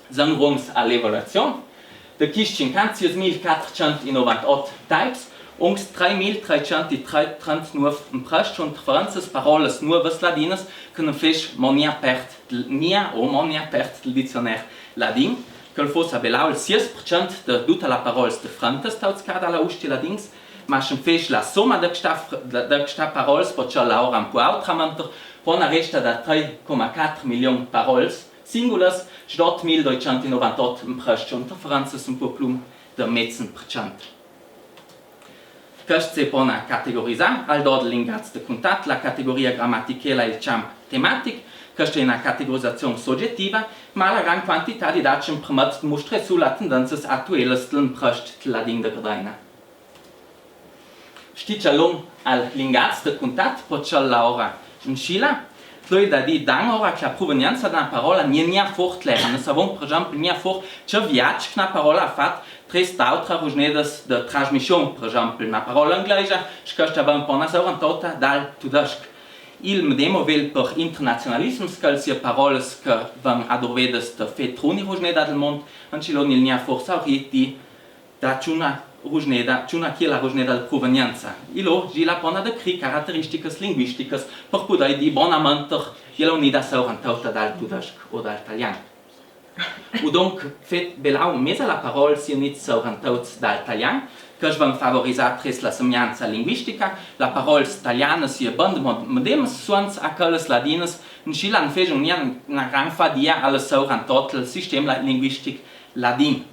Zan runs a l'evaluazion. De chescj cinquanta-sieis mil quattro cent e novantotto types, uns trei mil trei cent e trentanov imprescj o interferenzas, parolas nuovas ladinas, che n'an fetsch mo gnà pert del, gnà o mo gnà pert del dizioner ladin, ch'el fossa belau il sieis per cent de duta la parols de fronte stauts ca da la ustie ladins, ma sch'an fetsch la somma de chesta fr-, de, de chesta parols, po chel laura un po autramenter, pona resta da trei coma quattro milion parols singulas, sdot mil doi cent e novantotto imprescj o interferenzas, un po plui de mezen per cent. Chest se pona categorizà al do de lingaz de cuntat, la categoria gramatichela e il cjamp tematic, chesta e je una categorizazion soggettiva, ma la gran quantità di dats an permett de mustrâ su la tendenzas atuelas del imprescj del ladin de Gdaina. Sticalon al lingaz de cuntat, po chel laura inscì la. Plui da dì dan ora che la pruvenienza de una parola n'e je gnà for clera. No savon, par esempi, gnà for ce viaç che una parola a fat tres d'autras rusnedas de trasmission, par esempi, una parola inglesa, schi chesta ven po una saurantota dal tudesc. Il medem val per internazionalisms, che al sie parolas che ven adurvedas de fé truni rusneda del mont, anzitutto il gnà for saurì dì da ciuna rusneda, ciuna che e je la rusneda de pruvenienza. E lo, zi la pona decri carateristicas linguisticas per pudè dì bonamenter, e je la unida saurantota dal tudesc o dal talian. O donc, fet belau meza la parols e je unid saurantota dal talian, che zi ven favorizà tres la semeanza linguistica, la parols talianas e je bande mo-, medemas suons a chelas ladinas, inscì la n'feson gnà una gran fadia a la saurantota del sistem la-, linguistic ladin.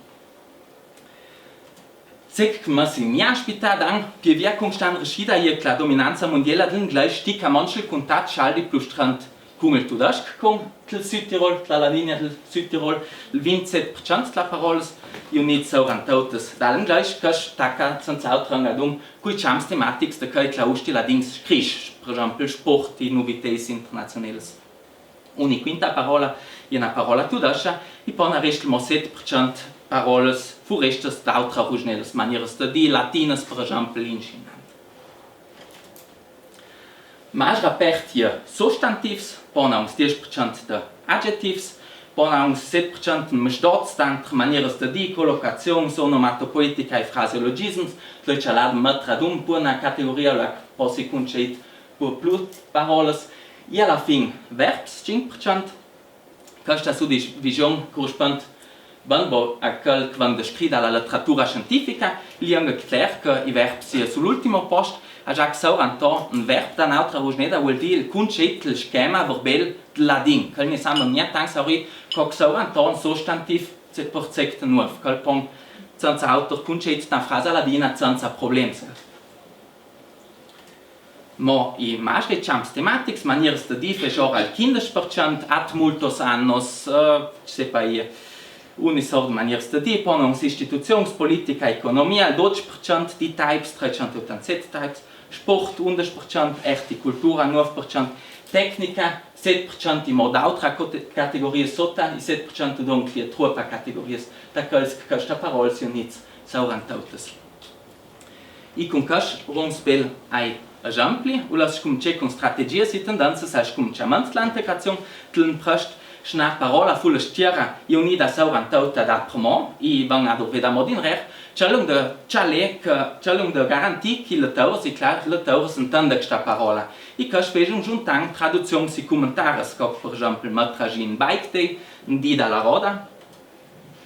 Ziò che mi si gnà aspità dan, pì via cun chesta rescida e je che la dominanza mundiela del inglais stica manch il cuntat schaldi plui strent cun il tudesc, cun il Südtirol, la, la linea del Südtirol, il vintset per cent de parolas e je unid saurantotas dal inglais, che tacca senz'auter adun cui cjamps tematics de chei che la ustie ladin scris, par esempi, sport e noviteis internazionelas. Ogni quinta parola e je una parola tudesca, e po ne resta mo set per cent parolas furestas d'autras rusnedas, manieras de dì, latinas, par esempi, l'insinant. Masra pert e je sostantivs, po ne uns diesch per cent de adgettivs, po ne uns set per cent mesdots tanter manieras de dì, colocazions, onomatopoetica e fraseologisms, tle ce l'ha de metter adun po una categoria là che po si conceit pur plui parolas, e a la fin verbs, cinc per cent. Chesta suddivision corrispond ben bo a chel che ven descrit da la letteratura scientifica, lì anche cler che i verbs e je sul ultimo post, Agià che saurantò un verb da n'autra rugneda völ dì il cunceit, il schema verbel dal ladin. Chel ni sa mia tanc saurì co che saurantò un sostantiv se per zect nuov, chel pon senza auter cunceit na frasa ladina senza problems. Mo i mastri ciamps tematics, manieras da dì, fesch ora il quindesch percent, hat multos annos, eh, se pa i, unis ord manieras da dì, pon uns istituzions, politica, economia, il dodsch percent, di types, trecent otantaset types, sport, undesch percent, arte, cultura, nuov percent, tecnica, set percent, i mo d'autra cote-, categorias sota, i set percent donc i è truopa categorias da chels che chesta parola si uniz saurantautas. I cun chest rums bel ai esemplii, u lass scuminzà cun strategias i tendanzas al scuminzament dalla integrazion, dal imprest, schna parola fulla stiera, i unida saurantauta da premo, i van a doveda mo dinrer, cialung de, ciale che, cialung de garantì che i letauras, i clà letauras intenda chesta parola. I chest fesch un giuntan traduzions i cumentaris, co per esempli metra gi in bike day, in dì dalla roda,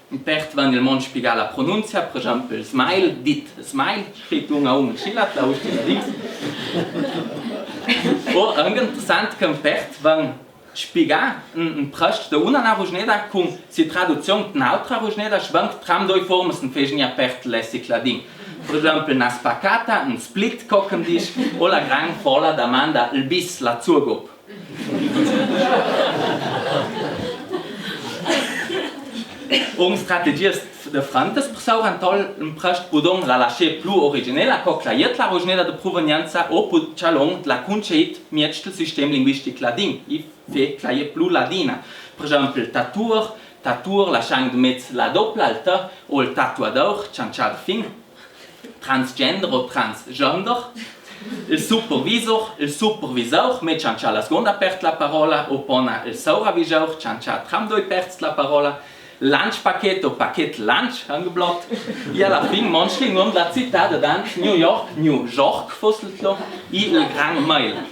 un pert van il mond spiegà la pronunzia, per esempli, smile, dit smile, scrit un a un, schi la, la uscita di. O anche interessant che un pert van spiegà un, un prest da una, na rugneda cun si traduzion d'un'autra rugneda, schwank tram doi formas un fesch gnà pert lessic ladin. Per esempli, na spaccata, un split, co che un dis, o la gran fola damanda, il bis, la zugob. Un strategias difrentas per saurantol l'imprest pudon la lasché plu originela co che la jet la rugneda de pruvenienza o pu-, cialon la cunceit miez dal sistem linguistic ladin, i fe che la jet plu ladina. Per esempli, tatuer, tatuer, laschand miez la dopla, il t, o il tatuadour, ciancià de fin. Transgender o transgender, il supervisor, il supervisour, me ciancià la sgonda pert la parola, o pona il sauravisour, ciancià tram doi perts la parola, lunch paquet o paquet lunch, anche blot. I alla fin, monschli, nom della città, dedant New York, New York, fosse il tlo, i il gran mail.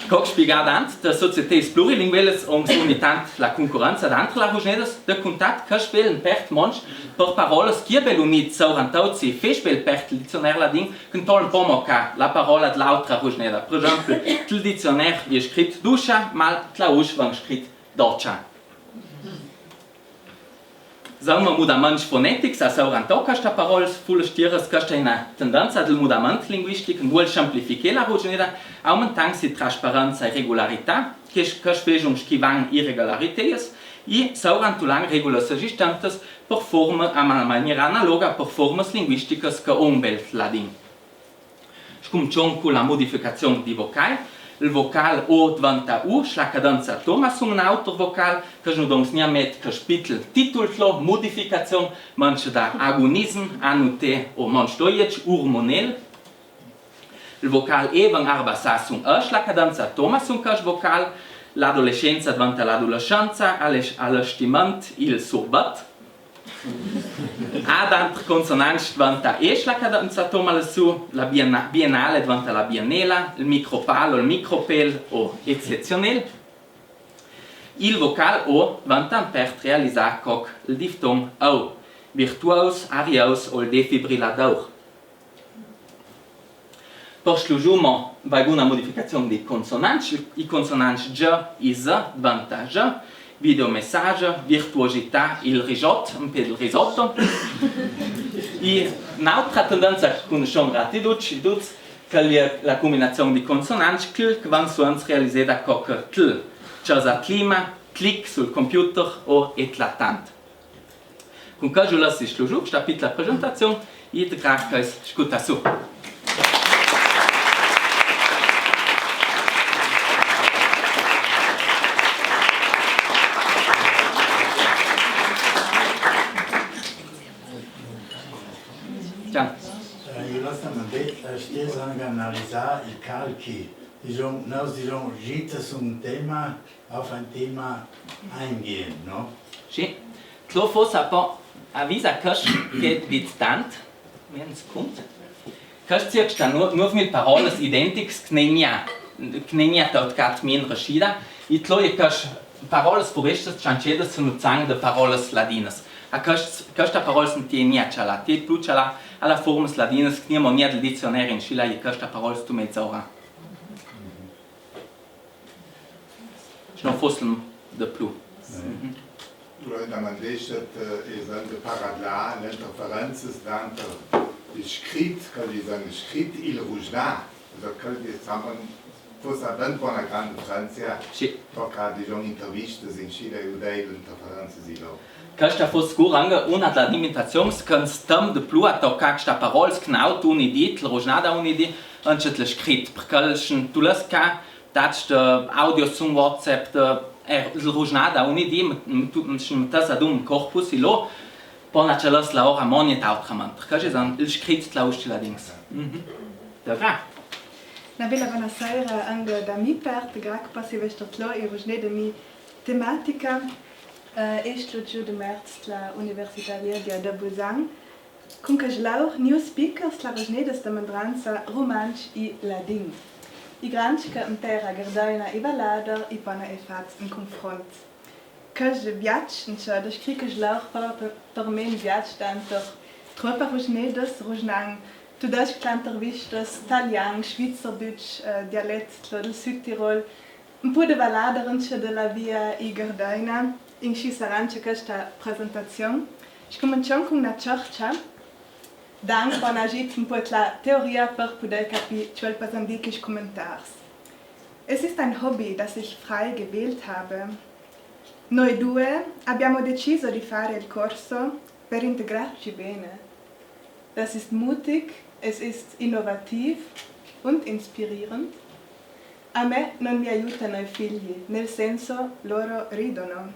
Co che spiegà dant, da societeis plurilinguelas on s'uni tant la cuncurrenza dantr la rugnedas, da cuntat che spelen pert monsch per parolas che bel unit saurantauzi, fech bel pert il dizioner ladin, che tol un po mo ca la parola dl'autra rugneda. Per esempli, il dizioner è scrit duscia, ma la usch van scrit doccia. Sauma mudaments fonetics a saurantò chestas parolas fulla stieras, chesta è una tendenza del mudament linguistic, nol semplificher la rugneda, aumentant si trasparenza e regularità, che, che spejun schivan irregularitäts, i saurantulan regulas esistentas per forma, a ma-, maniera analoga per formas linguisticas che on bel ladin. Scumcion cu la mudificazion di vocai. Il vocal O dventa U, sla cadenza toma sun un auter vocal, che nu dons gnà met che spitel titul tlo, mudificazion, manch da agonism, anute o manch doiec, urmonel. Il vocal E ven arbassà sun E, sla cadenza toma sun che vocal, l'adolescenza dventa l'adolescenza, ales-, alestiment, il surbet. A dantr consonant dventa E, sla cadenza toma la su, la bienna-, biennale dventa la biennela, il micropal o il micropel o ezzezionel. Il vocal O dventa per realisà co che il difton au, virtuaus, ariaus o il defibrilladour. Per slugiù mo vaiguna mudificazion di consonants, i consonants G, i Z, dventa J, videomessage, virtuosità, il risot, un pe del risotto. I n'autra tendenza che cunuscion rati ducc, ducc, che l'è la cumbinazion di consonants, cl, che van suonts realiseda co che tl, ciasa clima, clic sul computer o etlatant. Cun ca giù lassi slugiù chesta pitla presentazion, i te grazie, scuta su. Ciao. Eh, i lassi a me, eh, stess anche analisà i calchi. Disons, no, disons, gitas un tema, auf ein Thema eingehen, no? Sì. Tlo fossa po avisa chest che dit tant, mens cunt. Chest circa nu-, nuovmil parolas identicas che n'è gnà, che n'è gnà tot cat mien rescida, i tlo e chest parolas furestas ciancedas sun uzzan de parolas ladinas. A chescj, chescj parols nu tien gnà tschalà, tien plu tschalà a la furmas ladinas, che gnemo gnà del dizionari, inscì la è chescj parols tu mezora. Sche no fossen de plu. Tu la domandesset, eh, e sent de paradlà, l'interferenzas danter il scrit, che i sent scrit, il ruschnà. Also, che i sent, fosse ben po una granda diferenza. Sì. Perché, diciamo, intervistas in scila e udei l'interferenza si lo. Chesta fosse sicur anca una da limitazions che sta de plu a toccà chesta parola, che no tun i dit, il ruschnà da un i di, anche il scrit, perché tu l'as ca, dat de audio su WhatsApp, de, eh, il ruschnà da un i di, ma, ma tu, ma, ma tas ad un corpus, i lo, pona che l'as la ora moni et autrament. Perché ci son il scrit la uscila dins. Mhm. Da gra. Na bela bona sera anca da mi part, gra che passi vester tlo e ruschnà de mi tematica, eh, est lu giu de merz la Università Viergia de Busan, cun chel laur New Speakers, la ruschneda de mendranza rumantsch e ladin. I grantschs che impera Gardaina e Valader i pona e fat in confront. Chel viatg, inscì, de scri chel laur, pò per, per me un viatg danter troppe ruschnedas, ruschnà tudesc, l'intervistas, talian, svizzerdütsch, eh, dialet, tlo del Südtirol, un po de Valader, inscì, de la via e Gardaina, inscì sarà anca chesta presentazion. Scumenzion cun una ciorcia, dann pò agir un po la teoria per puder capì ciò che i pò dir chescj cumentars. Es ist ein Hobby, das ich frei gewählt habe. Noi due abbiamo deciso di fare il corso per integrarci bene. Das ist mutig, es ist innovativ und inspirierend. A me non mi aiutano i figli, nel senso, loro ridono.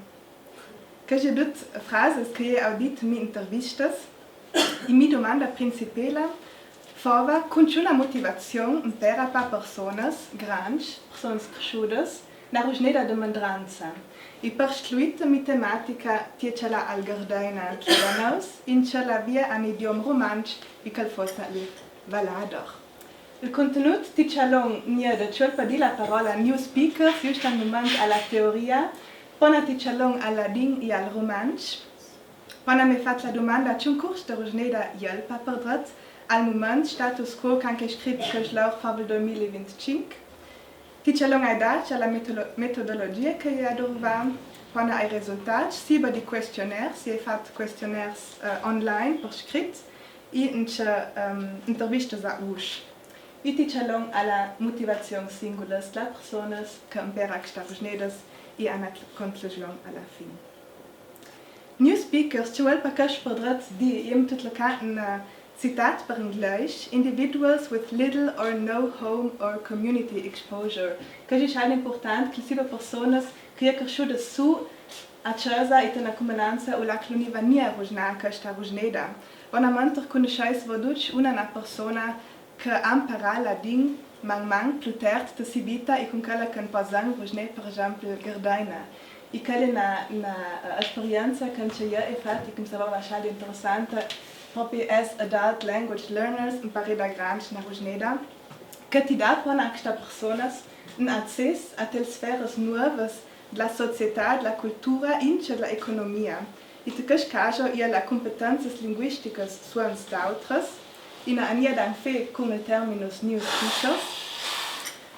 Cheste dut frasas che i è audit mi intervistas, e mi dumanda principela fova cun ciuna motivazion impera pa personas grantschs, personas cresciudas, na ruschneda de mendranza. E per scluit mi tematica, ti e ciala al Gardaina, tlo da nous, in ciala via an idiom rumantsch, e chel fossa il Valader. Il contenut ti cialon gnà de ciò che i pò dir la parola new speakers, just al mument a la teoria, pona ti cialon al ladin e al rumantsch. Pona me fat la dumanda, ciun curs de ruschneda i è pa perdret, al mument status quo, can che scrit chel laur fò il doi mil e vintcinc. Ti cialon ai dats a la metolo-, metodologia che i è adurvà, pona ai resultats, siba di questionnaires, i è fat questionnaires, eh, online per scrit, e anca, ehm, intervistas a usch. E ti cialon a la motivazion singulas da personas che impera chestas ruschnedas e a na conclusion a la fin. New speakers, ciò che i pò chescj perdret di, i è tutto ca in, eh, citat per inglese, individuals with little or no home or community exposure. Chel che e è important, che siba personas che i è cresciudas su a ciesa e te na cumenanza u la che l'univa gnà a ruschnà chesta ruschneda. Bonamente cunusceis vo dut una, na persona che a imparà ladin man man plu tard te si vita e cun chela che i pò zan ruschnà, per esempi, Gardaina. E chela e na, na, eh, esperienza che anca i e fat e che mi saveva asai interessanta, propri as adult language learners, imparà da grantschs na ruschneda, che ti dà pona a chestas personas un accès a tel sferas nuovas dla società, dla cultura, anca dla economia. E te chescj caso i è la cumpetenzas linguisticas suonts d'autras, e na ania dan fe cun il terminus new speakers.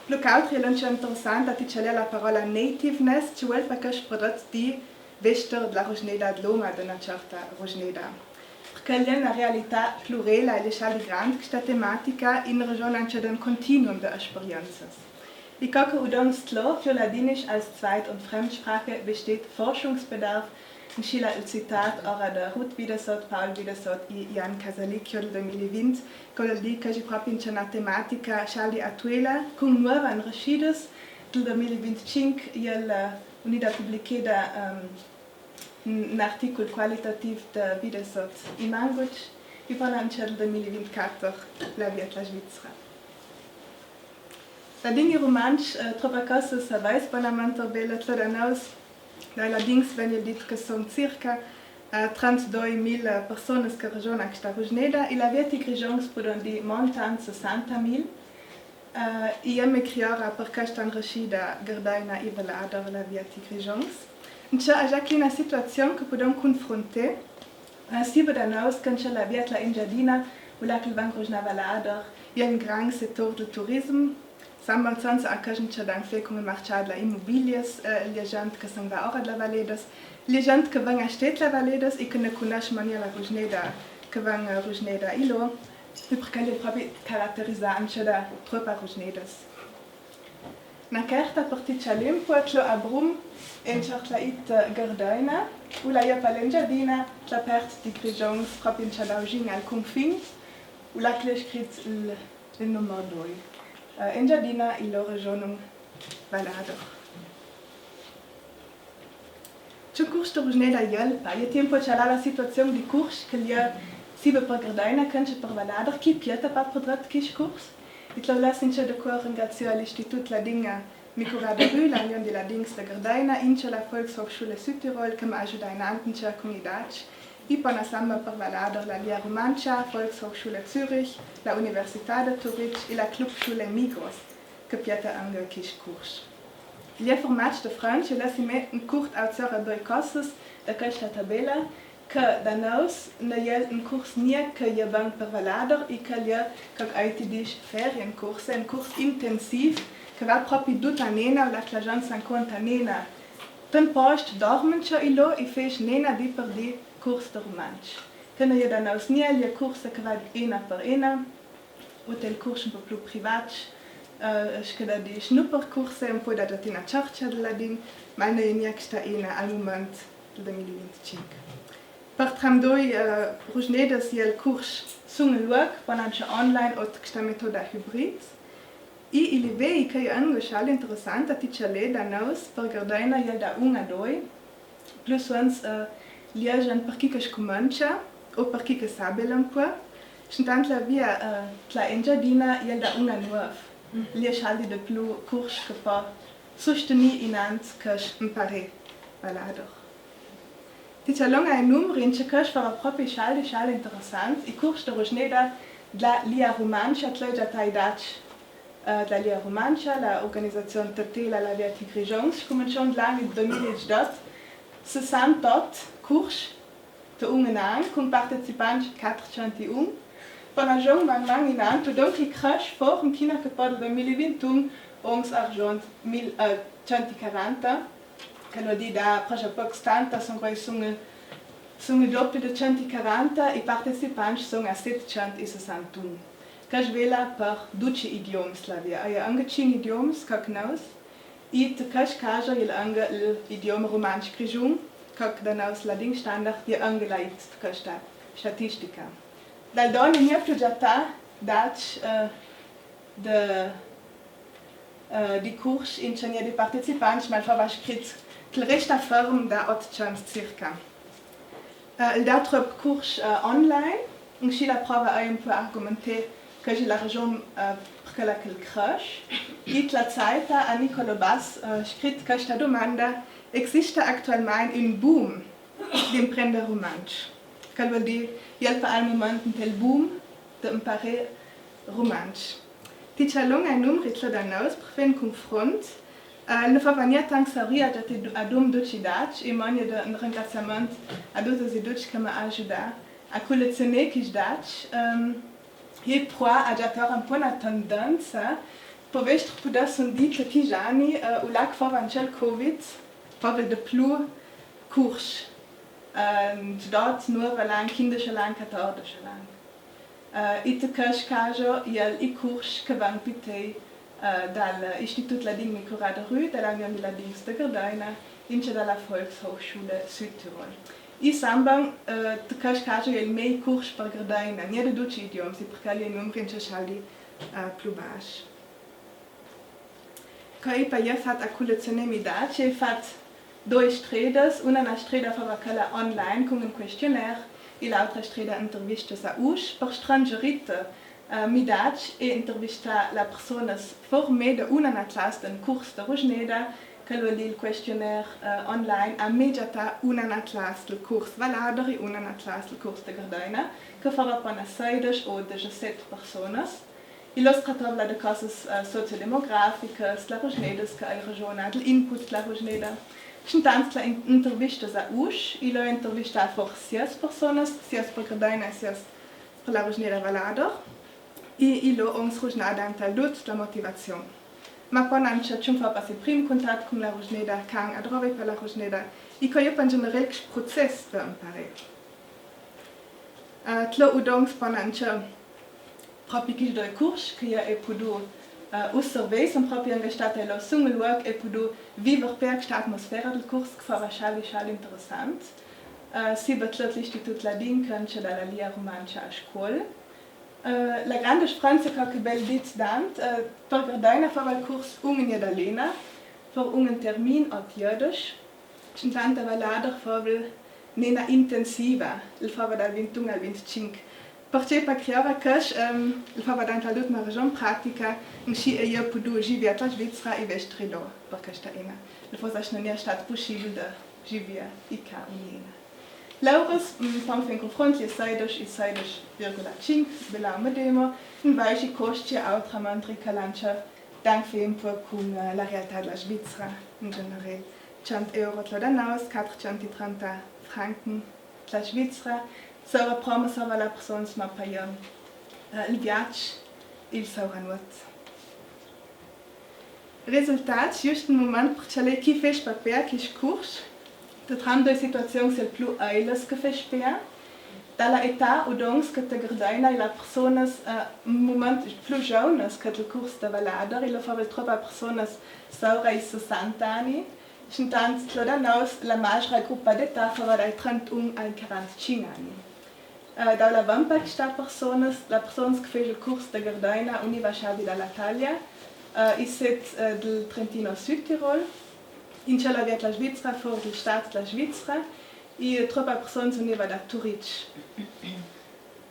Plu che autro i è anca interessant ti cialà la parola nativeness, ciò che i pò chescj perdret di vester dla ruschneda dl'oma de na certa ruschneda. Perché i è na realità plurela e i è asai grant chesta tematica in ragion anca d'un continuum de esperienzas. E co che u dom stlo, plu ladinisch als Zweit- und Fremdsprache besteht Forschungsbedarf, inscì la il citat ora de Ruth Widersoth, Paul Widersoth e Jan Casalic, chel doi mil e vint, che vol dir che i è propri anca na tematica asai atuela, cun nuovas inrescidas, del doi mil e vintcinc, i è la unida publicheda, ehm, un, un articul qualitativ de Widersoth e Manguc, e pona anca del doi mil e vintquater, La via dla Svizra. Ladin e rumantsch, eh, troppe cosas savais bonamente bela tlo da nous. Dai ladins vegn dit che son circa, eh, trentadoi mil personas che ragiona chesta ruschneda, e la via ti grischons pudon dir montant sessanta mil. Eh, e i è me criora per chesta inrescida Gardaina e Valader, La via ti grischons. Anca e è clì na situazion che pudon cunfrunté, Sibe da nous ch'è la Vietla Engiadina, ulà ch'el van a ruginar Valader, i en gran settur del turism, samba anzanza a ch'el ch'è da fà cun el marcià de imobilias, eh, la gent che se'n va ora de la Valedas, la gent che van a stà la Valedas e che na cunoss mia la Rusneda, che van a Rusneda i lo, e perchè l'è propi caraterizà anca da tropa Rusnedas. Na carta per ti ch'è l'impuatlo a Brum, en cercla it Gardaina, ulà i è pa l'Engiadina, la part di Grigion, propi in ch'è da ugin al cunfin, ulà ch'l'è scrit il, il numer doi. Eh, Engiadina i lo regionum Valader. Ch'è curs de Rusneda i è pa, i è tiempo ch'è la situazion di curs che l'è sibe per Gardaina, ch'è anca per Valader, chi pieta pa per dret chi curs. I te lo lassi anca de cuor ringrazià l'Istitut Ladin Micuraderü, l'Union di Ladins de Gardaina, anca la Volkshochschule Südtirol, che m'ha agiudà inanti anca cun i dats. I po na samba per Valader, la Lia Rumantscha, Volkshochschule Zürich, la Universität de Turitg e la Clubschule Migros, che pieta anca chi curs. L'è format de Franz, e lassi me in curt auzar doi cosas de chesta tabela, che da nous na è in curs gnà che i è bon per Valader e che l'è, che ai ti dis, feriencours, un curs intensiv, che va propi dut a nena, ulà che la gent s'inconta nena. Tant post dorme anca i lo e fece nena di per di curs de rumantsch. Che na è da nous gnà, l'è curs che va ena per ena, o te curs un po' plü privats, eh, sche da dis, nu per curs un po' da giatina ciorcia de ladin, ma na è gnà chesta ena al mument del doi mila e vinticinc. Per tramvai, eh, Rusnedas i è il curs sun luoc, pò anca online o chesta metoda hybrid. E i livei che i è anca interessant, a ti ch'è da nous, per Gardaina i è da un a doi, plüssuns, eh, l'è gent per chi che scumancia o per chi che sa bel un po'. Scintant la via, eh, la Engiadina i è da un a nuov. L'è scaldi de plü curs che pò sustenì inant che s'impare Valader. Ti ch'è longa e numri, in ce che fava propi scaldi, scaldi interessant, i curs de Rusneda dla Lia Rumantscha, tlo già tai dats, eh, dla Lia Rumantscha, la organizazion tutela la via ti Grigion, scumenzion l'an doi mila e diciotto, sessantotto curs, te un an, cun partecipants quattrocent e un, pò na gion man man inant, e dunque cresce for, inchina che pò doi mila e vintun, ons argiont mil, eh, cento e quaranta, che völ dì da propi poc stanta, son quai, son, son il doppi de cento e quaranta, e partecipants son a settecento e sessantun. Che svela per duci idioms la via. Aia anca cinc idioms, che cognos, e te chest caso i è anca l'idiom rumantsch grigiun, che da nous ladin standard, i è anca là i te chesta statistica. Dal doni mi è più già ta, dac, eh, de, eh, di curs in ce n'è di partecipants, ma fava scrit che resta ferm da ottocento circa. Eh, il dà trop curs, eh, online, inscì la prova è un po' argumentà che la ragion, eh, per quella che cresce. E la zaita a Nicolo Bass, eh, scrit questa domanda: existe actualmente un boom d'imprender rumantsch? Che völ dì, i è pa al mument un tel boom d'imparà rumantsch. Ti ch'è longa e numri tlo da nous, per fà un confront, eh, nu fava gnà tant sauria già ti du-, a dum duci dac, e magna de un ringraziament a dutas e ducj che m'ha agiudà a cullezionà chi dac, ehm, e prova a giatar un po' na tendenza, per vestr pudessun dì che chi giani, eh, u lac fava anca il Covid, fava de plü curs, ehm, dot nuovalan, quindeschalan, quatordeschelan. Eh, e te chest caso i è i curs che van pitei, eh, dal Istitut Ladin Micuraderü, de la Union di Ladins de Gardaina, inca da la Volkshochschule Südtirol. E samban, eh, te chest caso i è mei curs per Gardaina, gnà de duci idioms, e per quel i è numri inca scaldi, eh, plü basc. Co i è pa i è fat a cullezionà mi dac, i è fat doi stredas, una na streda fava quella online cun un questionnaire, e l'autra streda intervistas a usch, per strangerite, eh, mi dac e intervistà la personas for me de una na clas d'un curs de Rusneda, che völ dì il questionnaire, eh, online a me giattà una na clas del curs Valader e una na clas del curs de Gardaina, che fava po na seidesch o desaset personas. E los trattava de cosas, eh, sociodemograficas, la Rusneda che i è regiona, l'input dla Rusneda. Schintants la in-, intervista a Usch, i l'ho intervistà for sies personas, sies per Gardeina, sies per la Ruxneda Valader, i, i l'ho ons ruxnà dant al dut la motivazion. Ma pò ancja ciò che i fà par i primi cuntats cun la Ruxneda, can adrò i vè par la Ruxneda, i co i è par in generel chest prucess de imparè. Eh, tro udons pò ancja propi chescj doi curs che i è pudù, eh, osservà, i son propi angastats e l'ho sun luoc e pudù viver pe chesta atmosfera del curs che fava scial, scial interessant. Eh, si bè tro l'istitut ladin che ancja dà la lia rumantscha a scuol. Eh, la granda sfranza che, che bel dit dant, eh, per Gardeina fava il curs un in gnedalena, per un in termin ot jödesch. Schintants a Valader fava nena intensiva, el fava dal vintun al vintcinc. Perchè par criava chescj, ehm, el fava dant al dut na ragion pratica, inscì i è pudù sgi via la Svizra i vestri là, per chesta ena. El fossi nunmia stat pussibil de sgi via i ca un'ena. L'auras, mm, pon fà in cunfront, i è seidesch, i è seidesch virgola cinc, bela medema, invece i costi autramente che l'ancja dan fà un pò cun, eh, la realtà de la Svizra, in generel. Cent euro tro da nous, quatercento trenta franchi tro la Svizra, saura promo, saura la persona, ma paion, eh, il viaggio, il saura nuot. Risultat, just in mument per cjalà chi fece papà chest curs, te tram doi situazions il plui eiles che fece papà, da la età udons che te Gardeina e la personas, eh, in mument plui giovnas che del curs de Valader, i l'ho fava troppo a personas saura i sessanta ani, schintants tro da nous la magra gruppa d'età fava dai trentun ai quarantcinc ani. Eh, da la vampa chesta personas, la personas che fece il curs de Gardeina, uni vasa di da la Talia, eh, i set, eh, del Trentino Südtirol, in cella via la Svizra, for del stat de la Svizra, i troppa personas uni va da Turitg.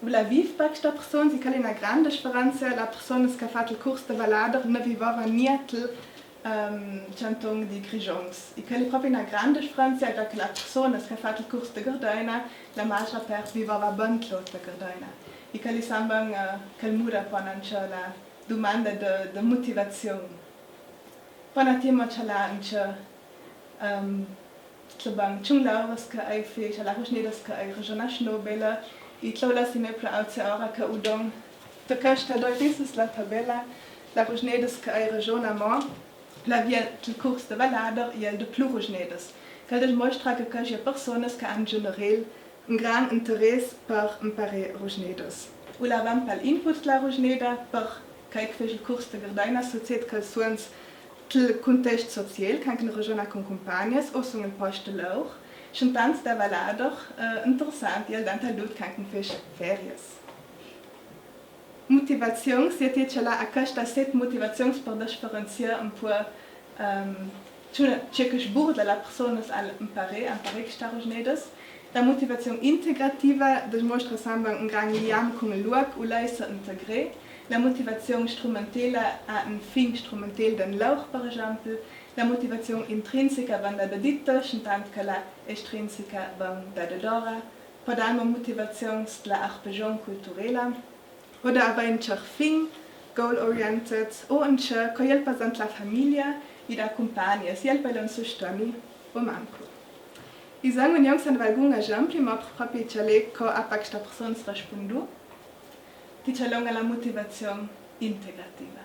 U la viv pa chesta personas, i quella è na granda speranza, la personas che ha fat il curs de Valader ne vivava gnà tro ehm, cjanton di Grigions. I quella è propi na granda speranza, da che la personas che ha fat il curs de Gardeina, la magra part vivava ben tro de Gardeina. I quella è samban, eh, quel muda pon ancja la dumanda de, de motivazion. Pon a tema cjalà ancja, ehm, tro ban ciun lauras che i fece, cjalà ruxnedas che i ragiona schnobela, i tro la si me pla auze ora che udon, to chesta doi rises la tabela, la ruxnedas che i ragiona mo, la via del curs de Valader, i è de plui ruxnedas. Quel desmostra che queste personas che han in generel un gran interess per imparà ruxnedas. U la van pal input de la ruxneda, per quei che fece il curs de Gardeina, sucet che suons del cuntest social, che anche in ragiona cun cumpagnas, o sun in post de laur, schintants da Valader, eh, interessant, i è dant al dut che anche fece ferias. Motivazion, si e ti cjalà a chesta set motivazions per desferenzià un pò, ehm, ce, ce che sburda la personas al imparà, a imparà chesta ruxnedas. La motivazion integrativa desmostra samban un gran liam cun il luoc, u lei se integrà. La motivazion strumentela ha un fin strumentel den laur, per esempi. La motivazion intrinseca, vanda da dita, schintants che la estrinseca, vanda da dora. Pò dal mo motivazions de la arpegion culturela. Oda avè un cer fin, goal oriented, o un cer che o jelpa zant la famiglia i da cumpagna, si jelpa i l'è un sustoni o manco. I zan union san valgun esempi, ma propi cjalà co a pacta personas respundu, ti cjalon a la motivazion integrativa.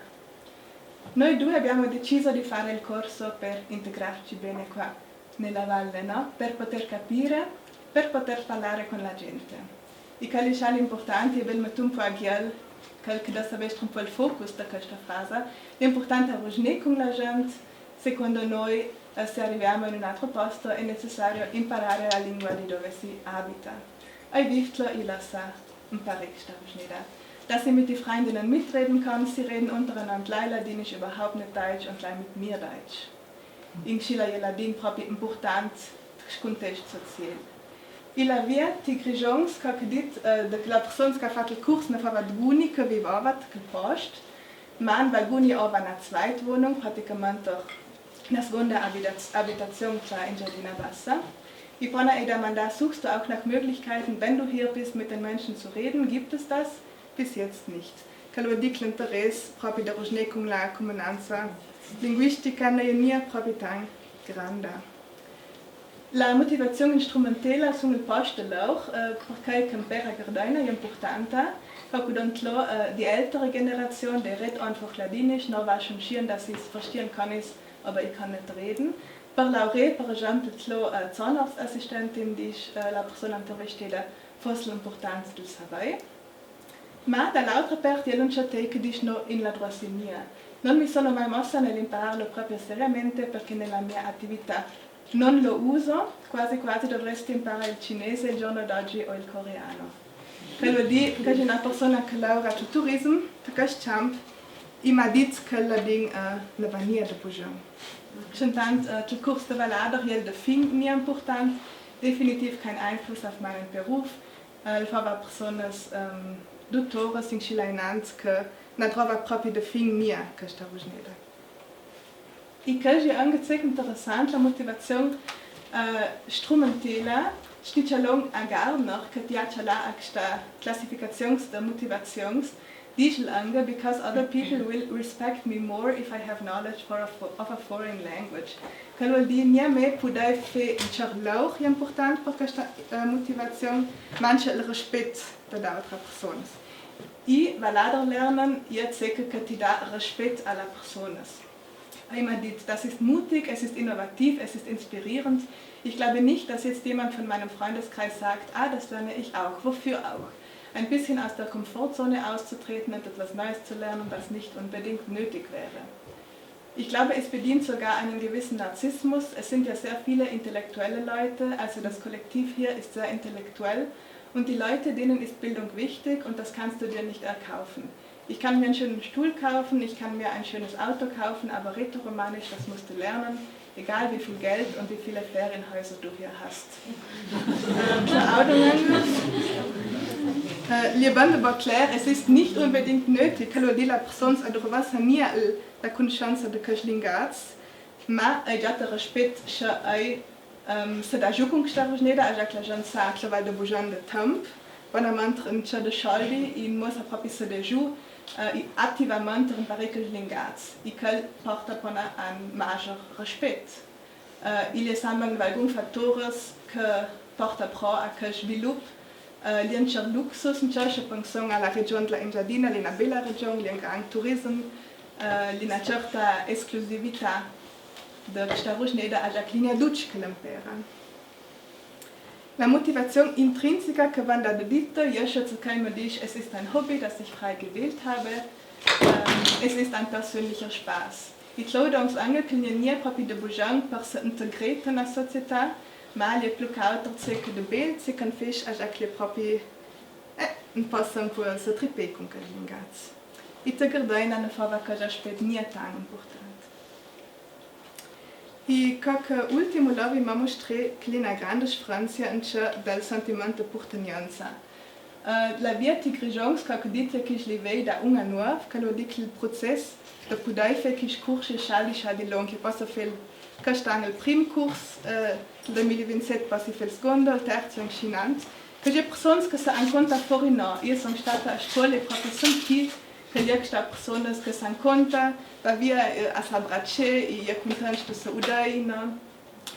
Noi due abbiamo deciso di fare il corso per integrarci bene qua, nella valle, no? Per poter capire, per poter parlare con la gente. I quel isal importanti, e bel metu un pò a ghiel, quel che da savestre un pò il focus da questa frasa, l'importante è ruxnà cun la gent, secondo noi, eh, se arriviamo in un altro posto è necessario imparare la lingua di dove si abita. Ai vivtlo i lassa imparà chesta ruxneda. Dass ich mit die Freundinnen mitreden kann, sie reden untereinander Lailadinisch, überhaupt nicht Deutsch und Lei mit mir Deutsch. Inscì l'è ladin propi important, cuntest social. I l'avia ti Grigions, ca che dit, eh, de che la persona che ha fat il curs ne fava dguni che vivava te quel post, ma valguni ova na Zweitwohnung, praticamente na seconda abita-, abitazion qua in Giardina Bassa. I pona ei damandà: Suchst du auch nach Möglichkeiten, wenn du hier bist, mit den Menschen zu reden? Gibt es das? Bis jetzt nicht. Quel völ dì che l'interess propi da ruxnà cun la cumunanza linguistica no l'è gnà propi tant granda. La mutivazion instrumentela sun il post de l'aur, eh, perchè che impara a gardena e impurtanta, co che dont lo, eh, di eltere generazion, de red einfach ladinisch, no va schon schien, dass i's verstehen kann i's, aber ich kann net reden. Per l'aur, per exempel, lo, eh, Zahnarztassistentin disch, eh, la persona intervisteda, foss l'impurtanta del savei. Ma da l'altra part, iel un cetei che disch no in la drosinìa. Non mi sono mai mossa nell'imparar lo proprio seriamente perché nella mia attività non lo uso, quasi quasi dovresti imparare il cinese il giorno d'oggi o il coreano. Quel vol dì che una persona che laura sul turismo, che scamp, i m'ha dit che la din, eh, la vania de Bujan. Schon tant, eh, che il curs de valader, iel de fin, mi è important, definitiv kein Einfluss auf meinen Beruf, eh, fava personas, ehm, dutoras in schilainant che na trova proprio de fin mia questa rusneda. E che je anche interessant la motivazion, eh, strumentela, sticcialon a Gardner, che ti ha là a questa classificazion de motivazions, dice anche because other people will respect me more if I have knowledge for a fo-, of a foreign language. Quel vol dì, gnà me pudei fé in cier laur è important per questa, eh, motivazion, ma anche il rispetto da altre persone. I valader lernen, ier zeche che ti dà rispetto alle persone. Ei m'ha dit, das ist mutig, es ist innovativ, es ist inspirierend. Ich glaube nicht, dass jetzt jemand von meinem Freundeskreis sagt, ah, das lerne ich auch, wofür auch? Ein bisschen aus der Komfortzone auszutreten und etwas Neues zu lernen, das nicht unbedingt nötig wäre. Ich glaube, es bedient sogar einen gewissen Narzissmus. Es sind ja sehr viele intellektuelle Leute, also das Kollektiv hier ist sehr intellektuell. Und die Leute, denen ist Bildung wichtig und das kannst du dir nicht erkaufen. Ich kann mir einen schönen Stuhl kaufen, ich kann mir ein schönes Auto kaufen, aber Rätoromanisch, das musst du lernen, egal wie viel Geld und wie viele Ferienhäuser du hier hast. Eh, Claudio Menges. Eh, Liebende Butler, es ist nicht unbedingt nötig, che lo dì la persona a doveva sa mia, eh, la cunoscenza de quest lingaz, ma, eh, già te rispet, sche ei Ehm, se da giù cun questa rusneda, a già che la gent sa che la Val de Bujan de temp, bonamenter in ciò de soldi, in mo sa propi se da giù, eh, i attivamenter in parechis lingaz, i quel porta bona un magior rispet. Eh, i le sa anche valgun fatturas che porta pro a quel svilup, eh, l'è un ciert luxus, in ciò che penson a la region de la Engiadina, l'è una bela region, l'è un gran turism, eh, l'è una certa esclusività de questa rusneda a già che l'è ducj che l'impera. La motivazion intrinseca che v'han dada dita, jesce che chi me disch, es ist ein Hobby, das ich frei gewählt habe, ehm, es ist ein persönlicher Spaß. I clou donca anche che gnà gnà propi de Bujan per se integreten in la società, ma l'è plu che auter ce che de bel, ce che un fich a già che l'è propi, eh, un po' sempre se tripé cun quel lingaz. I te gardei na ne fava che già spet gnà tant important. I co che ultimo l'ovi m'ha mustrà che l'è una granda sfranzia in ciò del sentiment de purtegnanza. Eh, la via ti grigions, co che dite, che i li vei da un an nuov, che lo dì che il prucess de pudei fé quist curs l'è scià, l'è scià di long, che posso fé quest an il prim curs, eh, dal duemilavintiset posso fé il secondo, il terzo, e inscinant. Che i è personas che se incontra fori no, i son stada a scola e propi son chi che i è queste personas che se incontra, va via, eh, a s'abbracè, i è cuntent de se udei, no?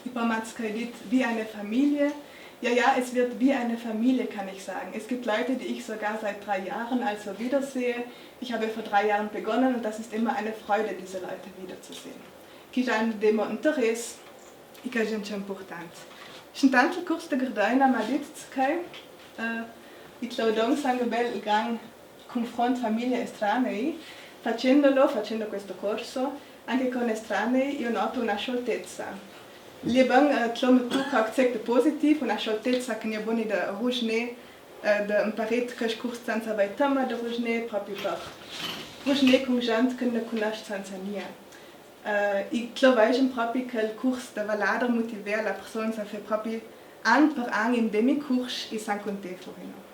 I po mats che i dit, wie eine Familie. Ja, ja, es wird wie eine Familie, kann ich sagen. Es gibt Leute, die ich sogar seit drei Jahren also wiedersehe. Ich habe vor drei Jahren begonnen und das ist immer eine Freude, diese Leute wiederzusehen. Chi già demo interess, i che l'è important. Scintant il curs de gardena m'ha dit che, eh, i clou donca anche bel il gran confronto famiglie estranei, facendolo, facendo questo corso, anche con estranei, io noto una scioltezza. L'è bon, eh, clou me toca ce che d'è positiv, una scioltezza che gnà boni de rusnè, eh, de un paret che curs senza vai tema de rusnè, propi per rusnè cun gent che ne cunosce senza gnà. Eh, i clou vegen propi che il curs de valader motivea la persona a fé propi an per an in demi curs i s'incontrè fori no.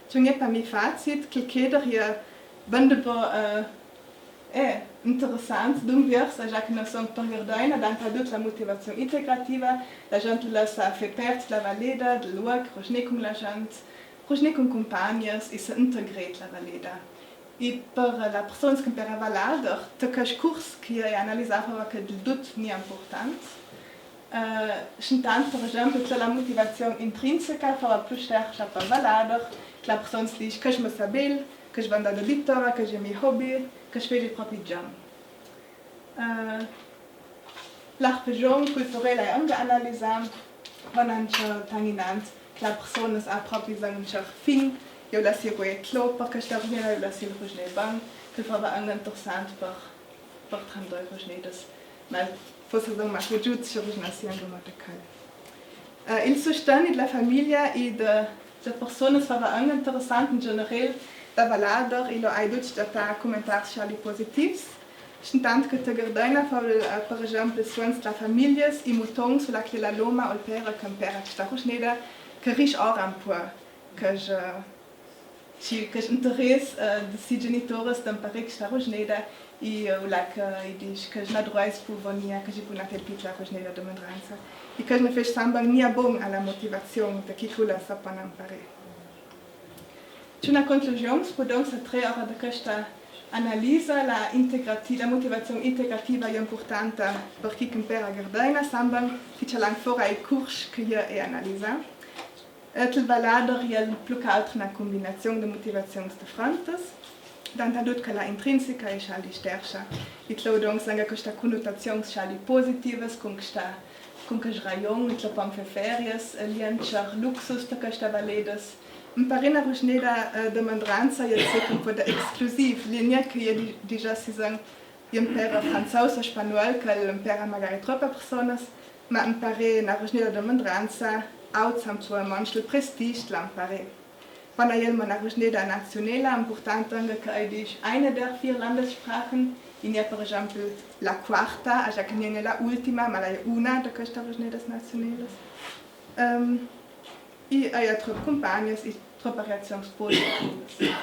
Ciò gnà par mi fazit, che chel che dovria vender po, eh, eh, interessant, d'un viers, a già che no son per gardena, dant a dut la motivazion integrativa, la gent la sa fé part de la valeda, del luoc, rusnè cun la gent, rusnè cun cumpagnas, i se integret la valeda. I per la persona che impara valader, te quest curs che i analisava che del dut gnà important, Eh, intant, par esenpel, la motivazion intrinseca fava plu sterscia par valader, che la persona s-diz: che sh-me sa bel, che sh-va andà de dita, che sh-è i me hobby, che sh-vedi propi già. Eh, la region culturela è anca analizà, va anca tanto inant che la persona s-à propi zangher fin, iu la si rughjò, parché sta rugneda iu la si rugnè ban, che fava anca interessant par, par tramdoi rugnedas, ma forse zangher ma rugjut se rugnassi anca ma de cal. Eh, il sustegn dla famiglia e de, de personas fava anca interessant in generel da valader, e lu ai dut da comentarsci ali positivs. Intant che te Gardeina fava, eh, par esenpel, suons dla famiglias, i mutons, là che la loma o il pere che impera sta rugneda, che riesce ora un po', che sh-, sì, che sh-, interess, eh, de si genitoras da imparà sta rugneda, e, eh, là che, eh, i diz che sh-, na drois pu voni, che sh-, i pu na fà la rugneda de mendranza. E che sh-, na fece samba gnà bon a la motivazion de chi che la sa pò imparà. Ci una conclusion, s-pò dà un sa tre ora de questa analiza, la integrati-, la motivazion integrativa è importanta par chi che impera Gardeina, samba chi ce l'han fora i curs che i è analizà. Eh, il valader è plu che alter una combinazion de motivazions differentas. Dantadut che la intrinseca è scialdi sterscia. E clou donc zanga questa connotazion scialdi positivas, cun questa, cun questa ragion, e clou pon fà ferias, eh, liencer luxus de questa valedas. Imparà na rugneda, eh, de mendranza, e clou un po' de exclusiv, l'è gnà che i di-, digià si zan, i impera franzos o spagnol, che l'impera magari troppe personas, ma imparà na rugneda de mendranza, auza un po' manco il prestige de l'imparà. Pon eier na rugneda nazionela, important anca che i diz eine der vier Landessprachen, e gnà par esenpel la quarta, a già che gnà la ultima, ma la è una de questa rugnedas nazionelas. Ehm, e eier troppe compagnas, e troppe reazions positivas.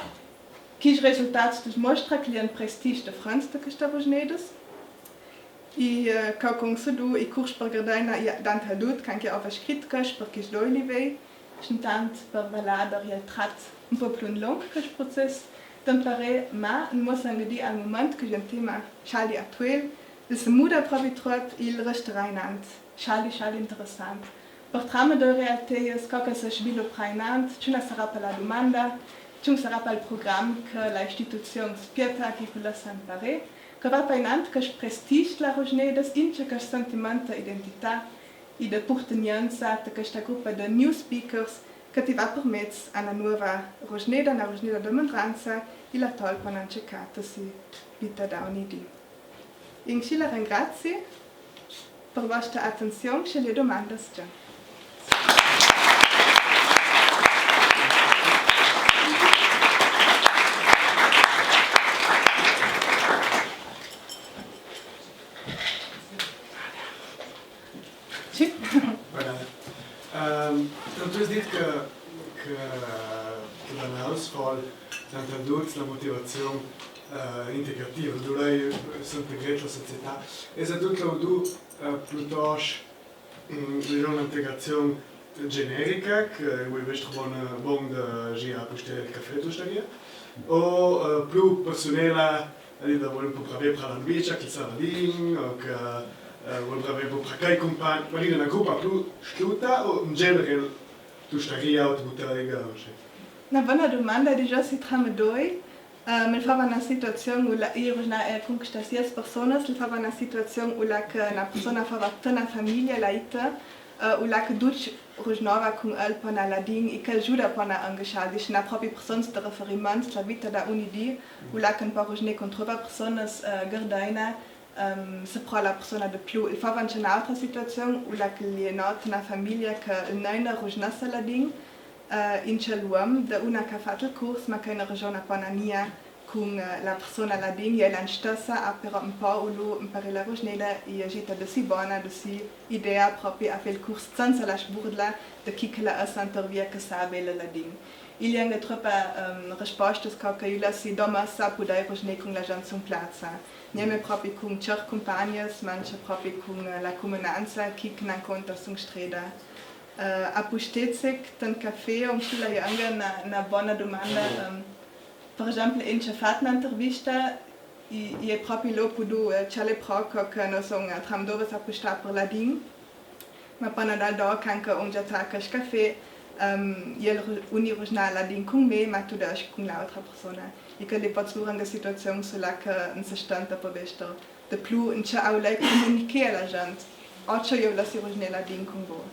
Chi resultats dus mostra che i è un prestige different de questa rugnedas. E, eh, cau cun su du, i curs par Gardeina, i dantadut, che anca ova scrit che, par chi s-, doi livei, intant par valader, i è trat un po' plu in long che sh-, process d'imparà, ma nus mostra anca di al moment che i è un tema scialdi atuel, il se muda propi tropp, il resterà inant scialdi, scialdi interessant. Par tramedoi realteias, cau che se svilupra inant, ci una sarà par la dumanda, ci un sarà par il program che la istituzion spieta a chi che la sa imparà, che va par inant quest prestige de la rugnedas, ince quest sentiment de identità e de apartenienza de questa gruppa de new speakers che ti va permets a na nova rugneda, na rugneda de mendranza, e la tol pon anca cata si vita da ogni dì. Inscì la ringrazi par vostra atenzion, sè i è dumandas, già. Sì? Voilà. Ehm, tu âs dit che, che, che la Naus fol, dantadut la motivazion, eh, integrativa, dulà, eh, s'integret la società. Esa dut la du, eh, plutost, mm, disem, una integrazion generica, che vun vest bon, bon de ghjà a pustar il cafè, tustaria, o, eh, plu persunela, adira, vun un po' bravé par la nuvicia, che sa ladin, o che, eh, vun bravé un po' par cai cumpagn, ma adira una gruppa plu sciuta, o in general, tustaria, o butega, o sì. Na bona dumanda, digià si tramedoi, eh, mi fava na situazion, u là, i rugnà, eh, cun questa sies personas, mi fava na situazion, u là che na persona fava tutta na famiglia, la ita, eh, u là che ducj rugnava cun el pon a ladin, e che el giuda pon anca scialdi, dice, na propi personas de referiment, la vita da ogni dì, u là che un po' rugnà cun troppe personas, eh, Gardeina, ehm, se prova la persona de plu. I fava anca n'autra situazion, u là che l'è nata na famiglia che il none rugnava ladin, eh, ince l'uom de una che à fat il curs, ma che in region pon gnà cun, eh, la persona ladin, e l'è stessa, a però un po' ulù imparà la rugneda, e agita de si bona, de si idea propi a fà il curs senza la sburla de chi che la è sentor via che sa bel ladin. I ghe n'è troppe, ehm, rispostas, cau che i là si doma sa pudè rugnà cun la gent sun plaza. Gnà mia propi cun certe cumpagnas, ma anca propi cun, eh, la cumunanza, chi che n'incontra sun streda. Eh, a pustar, tant cafè, o inscì la è anca na, na bona dumanda, ehm, par esenpel, in ci à fat na intervista, i, i è propi là pudù, eh, cialà proco che no son, eh, tramdoras a pustar par ladin. Ma pana dal do can ca un già taca cafè, ehm, el ru-, uni ružnà ladin cun me, ma tudosch cun l'autra persona. E ca li pot sgur anca situazion su là ca un se stanta po vesto de plu, un ce au lei comunichè a la gent. O ce eu lassi ružnè ladin cun vo.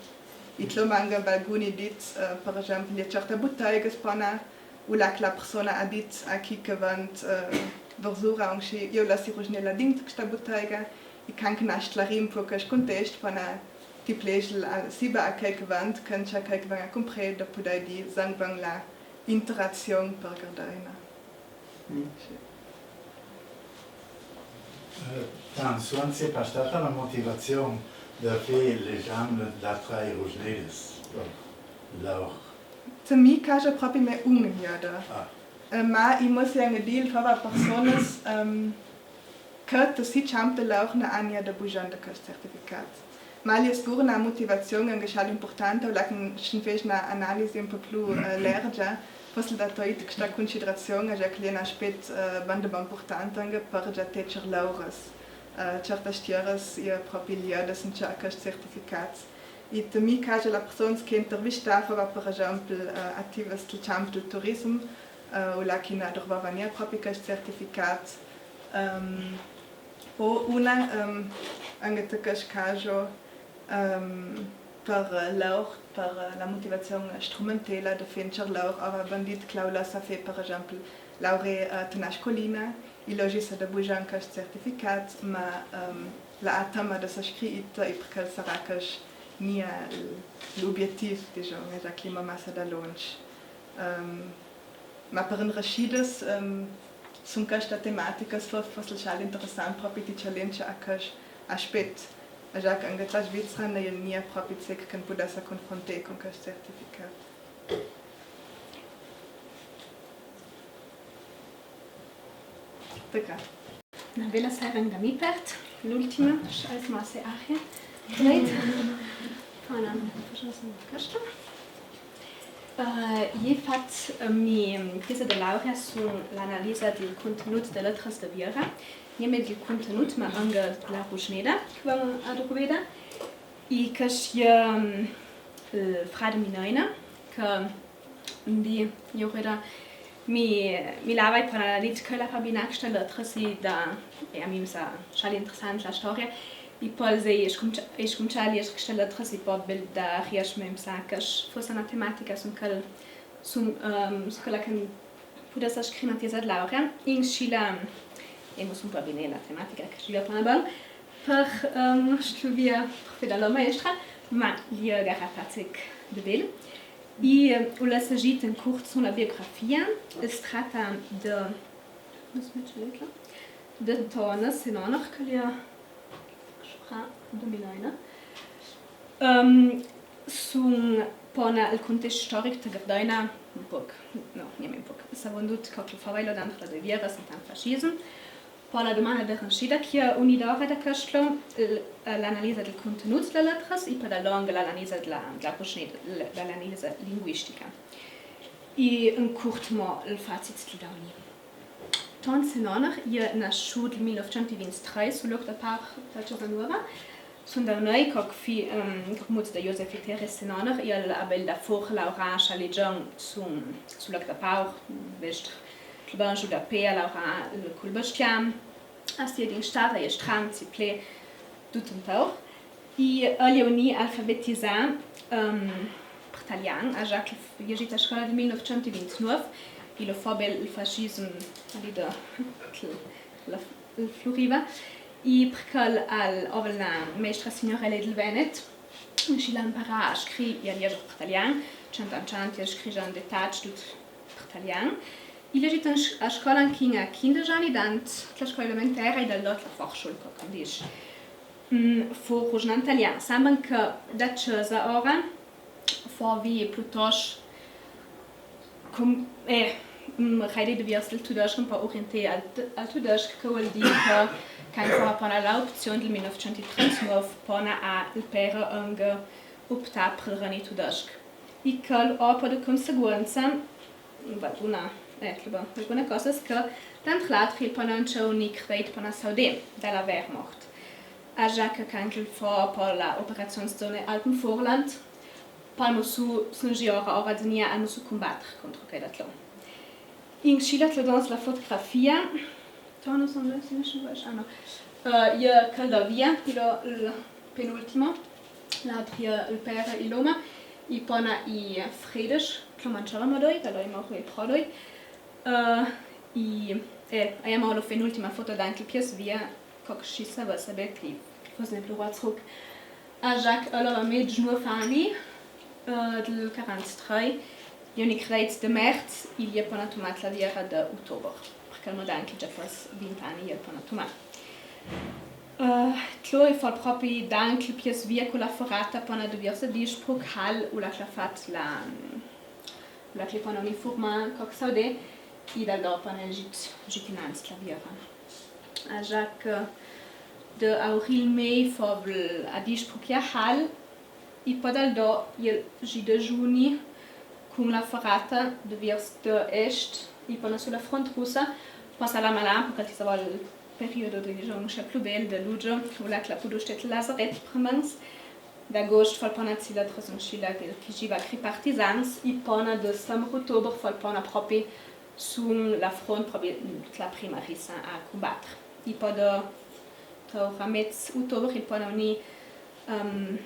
E tlo manga valguni dit, eh, par esempli, e certa butega pana, u là ca la persona a dit a chi ca vant, eh, verzura, un sci, eu lassi ružnè ladin questa butega, e can ca na sclarin po ca scuntest pana ti plesel a, siba a quei ca vant, can ce quei ca van a cumpreda, pudei di, zan van la interazion par gardar ina. Mm. Sci. Eh, tantu, anzi, e par stata la motivazion da fè l'esame da trai ružnedes, laur. Te mi caja propi me un jada. Ah. Eh, ma i mo se anca dil fava personas, ehm, ca te si ciamp de laur na ania da bujan da quest certificat. Ma li e sgur na motivazion anca scial importanta, u là ca s'un fes na analisi un po plu, eh, lergia, fosse da toi questa considerazion, a già ca li e un aspet, eh, banda bon importante anca par già te cer lauras, eh, certas tieras, e propi liadas un ce a quest certificat. E te mi caja la personas ca intervista fava, par esempli, eh, ativas del ciamp del turism, eh, u là ca i na drovava nia propi quest certificat, ehm, o una, ehm, anca te quest cajo, ehm, par laur, par la motivazion strumentela da fencer laur, ava bandit clau la sa fè, par esempli, lauree, eh, te na scolina, e logisa da bujan quest certificat, ma, ehm, la a tema da sa scri ita, e parcè ca el sarà ca nia l-, l'obiettiv, disoma, e già ca li e massa da longe. Ehm, ma par un rescidas, ehm, sun questa tematica, fo-, fosse scial interessant propi ti cialence a quest aspet. A già ca anca la Svizra na nia propi zec ca un pudessa confrontà cun quest certificat. Tocca. Na bela sera anca da mi part, l'ultima, scial masse aria. Right? Voilà, faciamo questa. Eh, i e fat, eh, mi, mm, tesa de laurea su l'analisa del contenut de letras de biera, gneme del contenut, ma anca de la ružneda, ca vam a riveder. E ca si, mm, el frade mi nona, ca un dì, iu era, mi, mi lavai pana la dit ca la fa bine questa letra, si da, e a mi mi sa scial interessant la storia, e po se e scumcia-, e scumcia a lier questa letra, si po bel da riesce mi sa ca fosse na tematica su cui, su, ehm, su quela ca pudesse scrì na tesa de laurea, in scila, e mo sun pa bine la tematica ca si va pana bon, par, ehm, scrivia, par feda la maestra, ma li e gara fat zec de bel. E, eh, u la s'agit in curt su la biografia, es trata de, de Tone Senoner, ca li e, je crois, dou mi nona. Ehm, su pana el contest storic te gardona un poc, no, gneme un poc, savondut ca che fava elo dentro la de biera, sentant fascism. Po la dumanda de rinscida ca e unidora de questo, l-, l'analisa del contenut de letras, e po da longa l'analisa de la, de la cucina, de l'analisa linguistica. E in curt mo el fazit de la unì. Tone Senoner e nasciu del mil nofcent e vintitreis sul loc de Paur de Cesa Nova, Sun da noi, coc fi-, ehm, coc mut da Josef e Therese Senoner, e el a bel da fur laurà a Legion su, su loc da Paur, vest, el banjo da pè, a laurà cul bestiam, a stia din stad, a Stranzi, ple, dut intor. E el e unì alfabetizà, ehm, par talian, a già ca el f-, e a jit a scola del mil nofcent e vintinof, e lo fa bel el fascism, a l'idea, la, la, el fluriva. E parcè che el, el ova na maestra signorela del Venet, e sci l'à imparà a scrì e a lieger par talian, cent an cent e scrijan de tac dut par talian. E l'è jit a scola anche a quindex ani, dant la scola elementera e da là la Volksschule, coc un dis. Mm, fur ruginar in talian. Sembra che da cesa ora, fovi plutost, com-, eh, mm, redi de viers del tudesc, un po orientà al t-, al tudesc, che vol dir che, che anca pana la opzion del mil nofcent e trentanove, pana a el pere anca optà par el reni tudesc. E che el opa de conseguenza, valguna, eh, che va, valguna cosa che, dant l'altri, pana anca un creit pana saudè da la Wehrmacht. Agia che canche el fo po la operazion Zone Alpenvorland, palmo su, sün giora ora dnea, anu su cumbatre contro quei da tlò. In scilat la dons la fotografia. Tono son doi, sì, nessun vasch. Ah, no. Eh, ie quel da via, il, il penultimo. L'altri, eh, il pere, il l'oma. I pona i fredesch, che manciavamo doi, che l'avemo qui pro doi. Eh, i, eh, avemo la penultima foto d'anche pies via, co che sci sa va saper che fos ne plu va zruc. A Jacques, alora, me gnuof ani, eh, del quarantetrei, i è uni credit de merz, i l'è pona tumat la viera de utober, perché al mo d'anche già fos vint ani i l'è pona tumat. Eh, tlò i fo propi d'anche pies via cu la forata, pona de vierse dispruc hal, u la clafat la, u la clafat pona uniforma, co che saudè, i dal do pona git, git inanz la viera. A Jacques, de avril, mai, fo a dispruc hal, i po dal do, i è gi de giugni, cun la forata de viers de est, i pona su la front russa, passa la malan, perché ti sa vol periodo de, diciamo, scia plu bel de luglio, u la clapudu stet lazaret, premans, d'agost fo pona zi la trasunschila che, che giva cri partisans, i pona de stembre, utober, fo pona propi su la front, propi, mm, la prima rissa a cumbatre. I po de, tra mez utober, i pona uni, ehm,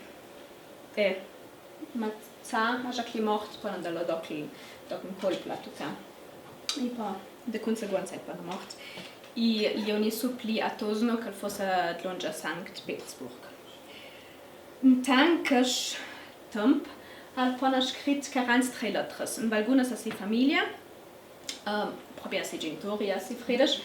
eh, mazzà, a Jacques l'è mort, pona dal do che, do che un colp l'ha tucà. I po, de conseguenza i pona mort. I, i è uni supli a Tosno, che fosse de longia Sankt Petersburg. Intant che sch temp, al pona scrit quarantetrei letras, valgunas a si famiglia, eh, propi a si genitori, a si fredesch,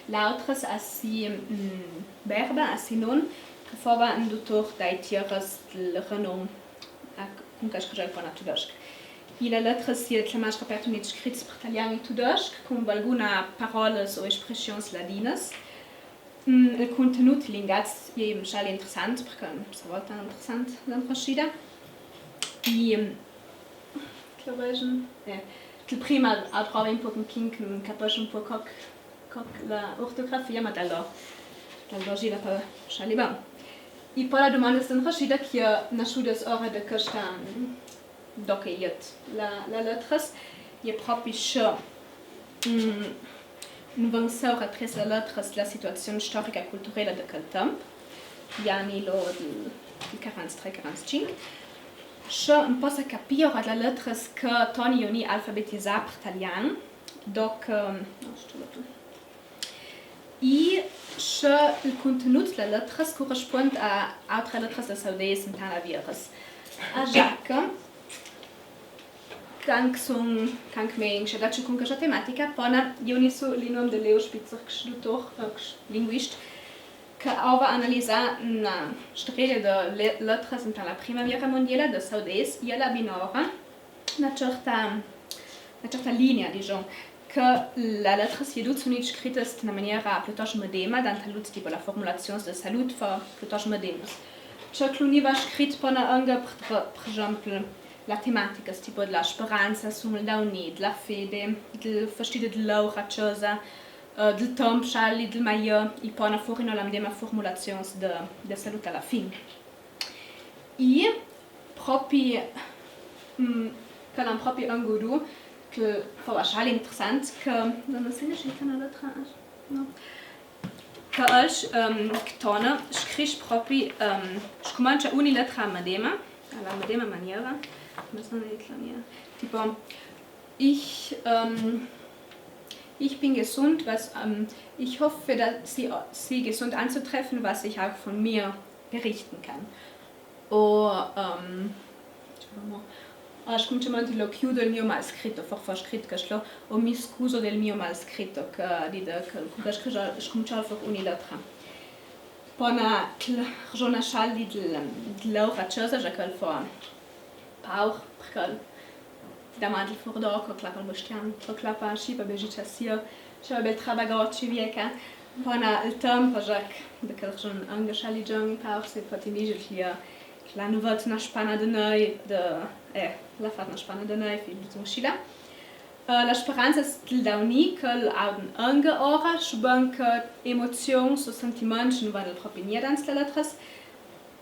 l'autras a si, mm, berba, a si non, che fova un dutor dai tieras del renom, a, cun cascajal pona tudesch. I la letras si è tlamà scaperto nit scrits per talian e tudesch, cun valguna parolas o espressions ladinas. Mm, il cuntenut, l'ingat, i è, mm, schal interessant, perché, mm, sa volta interessant, l'anfraschida. I, mm, che vegen, eh, che prima a prova un po' cun chi che capesce un po' co che, co che la ortografia, ma dal do, dal do gira pa schal bon. I po la dumanda l'anfraschida che nasciudas ora de questa, mm, do che i è la, la letras, i è propi sce, mm, nu ven saura tras la letras la situazion storica culturela de quel temp, i ani là del, del quarantetrei quarantecinc, sce un po' sa capì ora de la letras che toni i è uni alfabetizà per talian, do che, no, sto I sce il cuntenut de la letras currespund a autra letras de saudès intant a vieras. A Jacques, canche sun, canche me inchedaccio cun questa tematica, pona i è uni su li nom de Leo Spitzer, che dutor, eh, che linguist, che ova analizà una streglia de le-, letras intant la prima viera mondiala de saudès, i la binora, una certa, una certa linea, diciamo, che la letras i è dut sunit scritas d'una maniera plutost medema, dant a lut tipo la formulazion de salut fo plutost medemas. Ce che l'univa scrit pona anca per, per, per exempel, la tematica, tipo de la speranza, sum dauni, de la fede, del fastidi de l'aur a cesa, eh, del temp, schal i del maieu, i pona furino la medema formulazion de, de salut a la fin. I propi, mm, che l'han propi angudu, che fo schal interessant, che, no, no so se gh'è una letra, no. Che els, ehm, che tona, scrisch propi, ehm, scumancia uni letra a medema, a la medema maniera, ma so ne, tipo, ich, ehm, ich bin gesund, was, ehm, ich hoffe, dass Sie, Sie gesund anzutreffen, was ich auch von mir berichten kann. O, ehm, a scumanciament lo chiudo il mio malscritto, fo, fo scrit che slo, o mi scuso del mio malscritto, che dì de, che, che, che scumancia fo uni letra. Pona che, che sona schal di, de, de l'aur a cesa, già che el fo paur, perché Damanti fur d'oca, clapa el bestiam, clapa scipa, begicia sia, scipa betraba goci vieca. Pona el temp, Jacques, de quel che son angascià li giovani paur, se poti diger che l'ha, che l'ha nuvà una spana de neu, de, eh, l'ha fat una spana de neu, fin de scila. Eh, la speranza s-, dal daunì, chel auden anche ora, sbon che emozions o sentimentscha no van propi gnà dents la letras.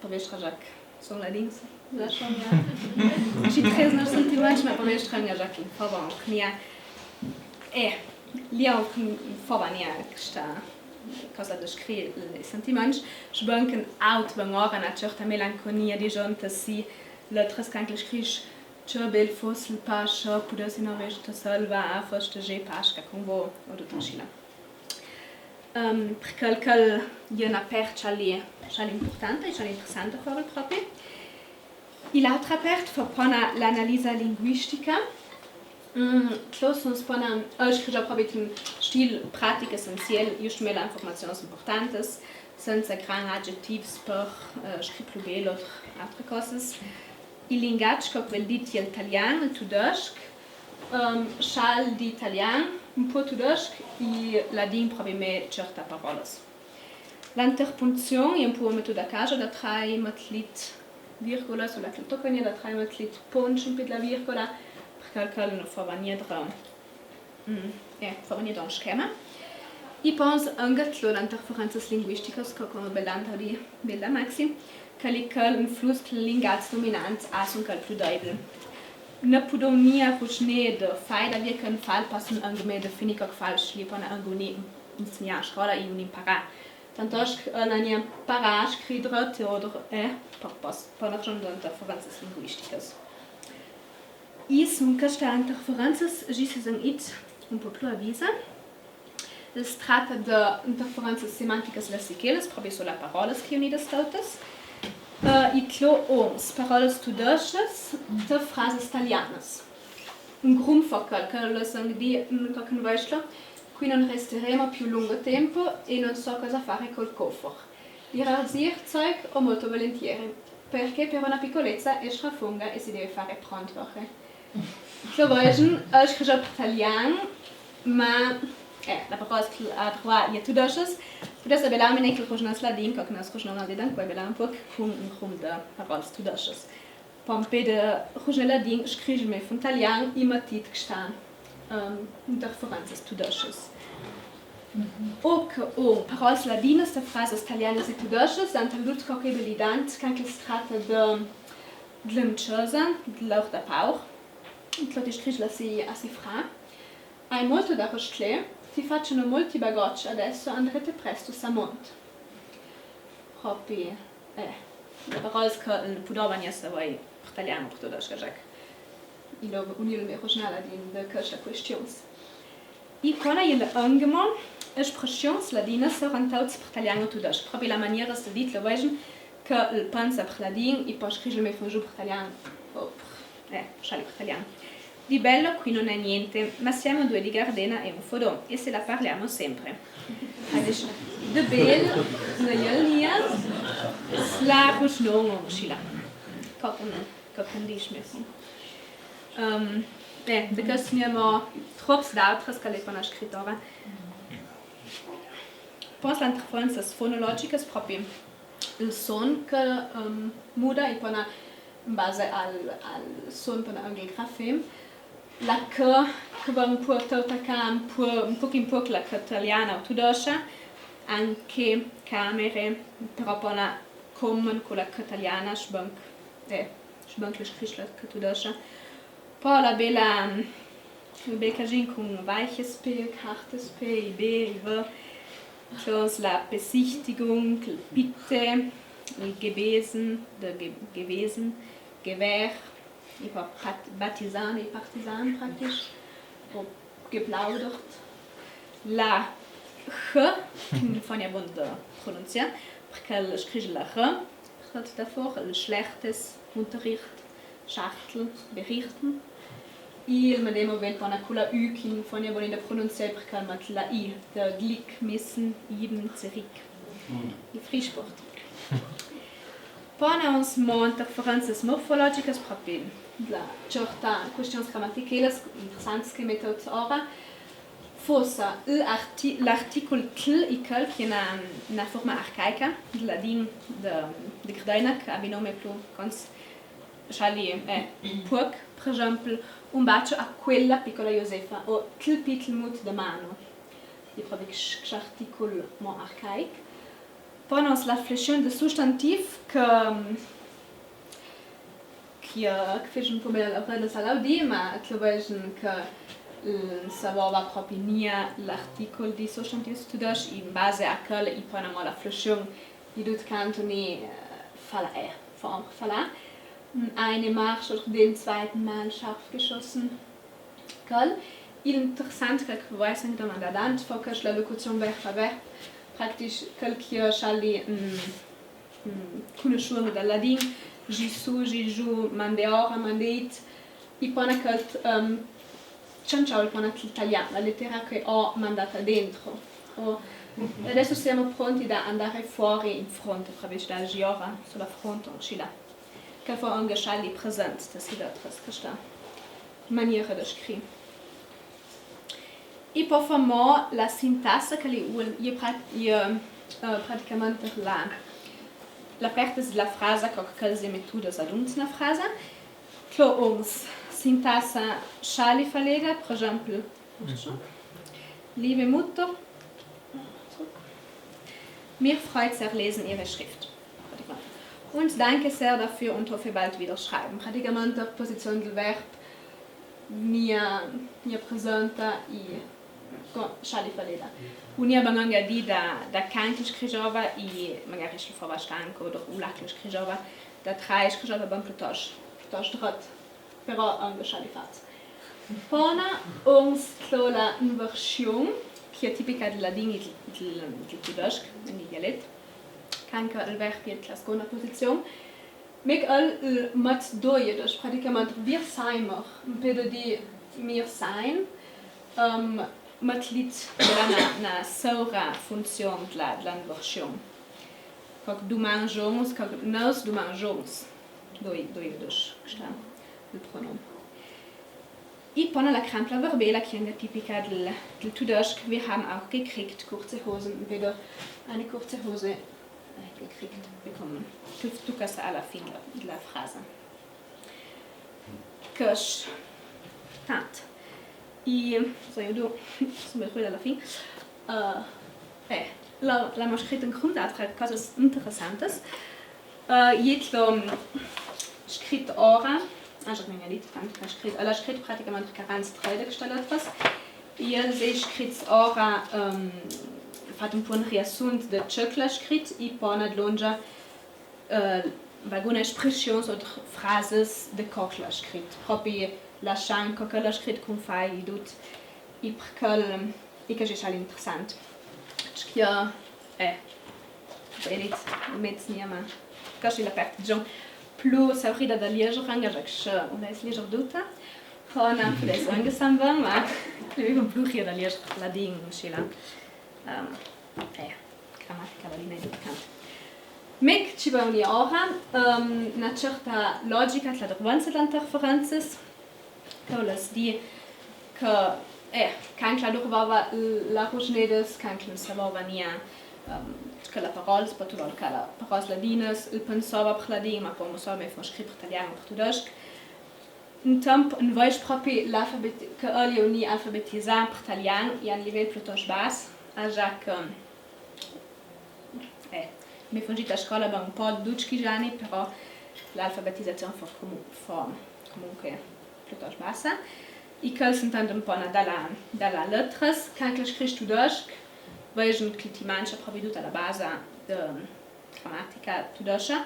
Par vestri, Jacques, son ladins, la son gnà. Ci tres no sentimentscha, ma par vestri, Jacques, fa bon, gnà. Eh, li ho, fa bon, gnà, questa cosa de scrivi i sentimentscha, sbon che aut van ora na certa melanconia, disons, si letras che anche scris Che bel fos il pascio, pudessi no vest salvà, fos che je Pasca con vo, o dut inscì là. Ehm, parché chel, chel e na part ciali, ciali impurtanta e ciali interessanta, fora propi. E l'altra part fa pona l'analisa linguistica. Mm, clos son pona, eh, scrivi propi in stil pratic essenzial, just me la informazions impurtantas, senza gran agettivs par, eh, scri plu bel o altre cosas. Il lingatg, co quel dit, e il talian, il tudesc, ehm, sch'al di talian, un po' tudesc, e ladin propi me certe parolas. La interpunzion e un po' metoda a casa, da trai matlit virgolas, o la che toca gnà da trai matlit ponts in pì de la virgola, parché chel no fa gnà dra Mm, eh, fa gnà da un schema. E pons anche tlo l'interferenzas linguisticas, co, come bel anta di, bel da Maxi, che li chel influs che i lingats dominants a son chel plu deibel. No pudon gnà rusgnà de fai, da via che un fal passa un anc me definì co fals, li pona anc un insegnà a scola e un imparà. Tanto che, eh, no gnà imparà a scridre, te odre, eh, pa, pa, pa na ragion de interferenzas linguisticas. E son chestas interferenzas, già se sent un po' plu avisa. Si tratta de interferenzas semanticas lessichelas, propi su las parolas che e uni de st'autas. Eh, e tlo ons parolas tudeschas de frasas talianas. Un grum focal, che le sent di, mm, co che no vestlo, qui non resteremo più lungo tempo e non so cosa fare col coffer. Irarzir zeug o molto volentieri, perché per una piccolezza e strafonga e si deve fare pronto. Tlo vestlo, eh, scrivi par talian, ma, eh, la parola che a troa e tudeschas, pudesse bel omen che rusgnà ladin, co che no rusgnà ladin, co bel un po' cun un grum de parolas tudeschas. Pon pede rusgnà ladin, scrivi me fon talian, e matì che stan, ehm, interferenzas tudeschas. O che, o parolas ladinas de frasas talianas e tudeschas, ant al lut co che bel idant, che anche si tratta de, de la mcesa, de l'or da paur, tlo ti scrivi a si, a si fra. Hai molto da rosclè, ti faccio molti bagocci adesso, andrete presto a monte. Propi, eh, parolas che no pudon gnà savei par talian, par tudesc, Jacques. E lo, un il me rusgnà ladin de chestas quistiuns. E pona e l'angemo, espressiuns ladinas, son tauts par talian o tudesc. Propi la maniera de dir, tlo vestlo, che el pensa par ladin e po scrivi me fon giù par talian, o par, eh, sciali par talian. Di bello qui non è niente, ma siamo due di Gardena e un fodon, e se la parliamo sempre. Adès, de bel, no i è gnà, la rusgnon, inscì là. Co che, co che dis me. Ehm, eh, de chestas n'emo trops d'altras che le pona scritora. Pons l'interferenzas fonologicas propi. El son che, ehm, muda e pona in base al, al son pona anche el grafem. La ch, che va un po' a tacà un po', un poch in poch la ch taliana o tudescia, anche camere, però pona common cu la ch taliana, sbon, eh, sbon che le scris la ch tudescia. Po la bela, el bel cagin cun weiches P, hartes P, i B, i V. Clos la Besichtigung, el Bitte, el gewesen, de ge-, gewesen, gewähr, i pa-, pat-, Partisan, i Partisan praktisch, o geplaudert. La H, che no fa gnà bon de pronunzià, parché le scris la H, parché da for, el schlechtes, Unterricht, Schachtel, berichten. E el medem ovel pona cu la Ü, che no fa gnà bon de pronunzià, parché el met la I, de Glick, missen, geben, zerick. I Frisport. Pona uns mo interferenzas morfologicas propi. La certa quistiuns gramatichelas interessantas che metto ora. Fossa l'arti-, l'articul tl e chel che è na, na forma arcaica, de ladin de, de Gardena, che a bin nome plu cons Scialli, eh, puoc, par esenpel, un bacio a quella picola Josefa, o Tl pitel mut de mano. I propi ch-, ch-, articul mo arcaic. Po nus la flessiun de sustantiv che, che, che fece un po' bella la prenda salaudi, ma tlo vegen che, eh, saveva propi nia l'articul di sustantiv tudesch, in base a quel i pona mo la flessiun di dut cantoni, eh, fala, eh, form fala. Mm, eine Marsch oder den zweiten Mal scharf geschossen. Quel, interessant, quel che v'ho anca domandà, fo che la locuzion verb a verb, practic quel che scialli, mm, mm, cunusciuo dal ladin, ji su, ji giù, mande ora, mande it, i pona quel, ehm, cianciau i pona l'italian, la lettera che ho mandata dentro. O, adesso siamo pronti da andare fuori in fronte, proprio da ji ora, sulla fronte, o scialli. Che fo anca scialli present, da si da tras questa maniera de scri. I po famo la sintassa che l'è un, i è pra-, i è, eh, praticamente la, la parte dela frasa, co che se mete tudesch adunt na frasa. Clo uns, sintassa scialli faleda, par esenpel, Liebe Mutter, mir freut sehr lesen Ihre Schrift. Und danke sehr dafür und hoffe bald wieder schreiben. Praticamente, posizion del verb, nia, nia presenta i, co, scialli faleda. Unia bananga di da, da canche scrigiova i magari se fava stanco, o là che scrigiova, da trai scrigiova ben plutost, plutost drot. Però anca scialli fats. Pona uns clo la inversiun, che è tipica del ladin e del, del, del tudesch, del dialet, che anca el verb è la seconda posizion. Mec el, el mat doie, das praticamente wir seimer, un pe de di mir sein, ehm, mat lit de la na, na saura funzion de la, de la inversiun. Coc dumangions, coc nus dumangions. Doi, doi, dus, sta el pronom. I pona la crempla verbela che è anca tipica del, del tudesch, wir haben auch gekriegt kurze Hosen, un pe de eine kurze Hose, eh, gekriegt bekommen. Che tuca a la fin de la, de la frasa. Cusì. Tant. I, so, io du, so, me quela a la fin. Eh, eh, la, la mo scrit incuntra altre cosas interessantes. Eh, i tlo, mm, scrit ora, ah, già che mi ha dit, tant, che ha scrit, la ha scrit praticamente quaranta-trei de cheste letre. I el se scrit ora, ehm, fat un po' un riassunt de ce che la ha scrit, i pona de longia eh, vaguna espressiuns o frasas de co che la ha scrit. Propi lascian co che la ha scrit cun fai e dut. I par quel, i che scialli interessant. Che, eh, vedit, mez nia, ma che scialli la parte, diciamo, plu saurida da lieger, anca se che, eh, un la es lieger duta. Pona, pudess anca sembla, ma mi plu che da lieger ladin, scialli. Ehm, eh, gramatica ladina e dut cant. Mec, ci va un'ora, ehm, na certa logica tla dervanza de interferenzas, che vole dir che, eh, che anca la dervava la Rugnedas, che anca la savava nia, ehm, che la parola, soprattutto che la parola ladinas, el pensava par ladin, ma po, insoma, me fon scri par talian, par tudesch. Un temp, un vez propi l'alfabet-, che el è unì alfabetizà par talian, i à un livel plutost bas, a già che, eh, me fon gita a scola, ben, un po' duci ani, però l'alfabetizazion fo comu-, fo comunque plutost bassa. I che el s'intend un po' na da la, da la letras, che anca la scris tudesch, vez un clitimancio propi duta la basa de, gramatica tudesca,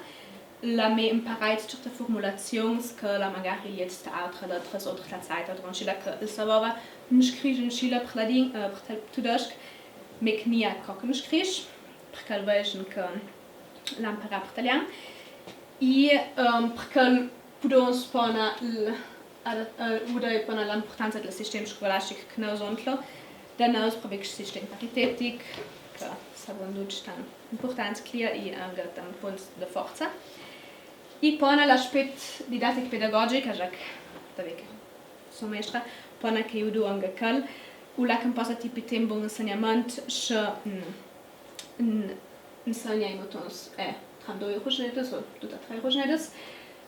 la me imparait certe formulazions che la magari liet sta altra, da altre, o da altre Zeit, o da altre, che el savava, un scris, un scila par ladin, eh, par tal-, tudesch, mec nia co che un scris, parché el vez che l'ha imparà par talian, e, ehm, parché el pudon spona l-, Ad-, eh, uda e pona la impurtanza del sistem scolastic che nus on tlo, da nus propi chest sistem paritetic, che savon ducj tant impurtant che l'è, e anca tant punt de forza. E pona l'aspet didatic pedagogic, a già che, da vec, so maestra, pona che io du anca quel, u là che un posa tipi tempo un insegnament, se, mm, in-, insegna i mutons, eh, tramdo i Rugnedas, o duta tra i Rugnedas,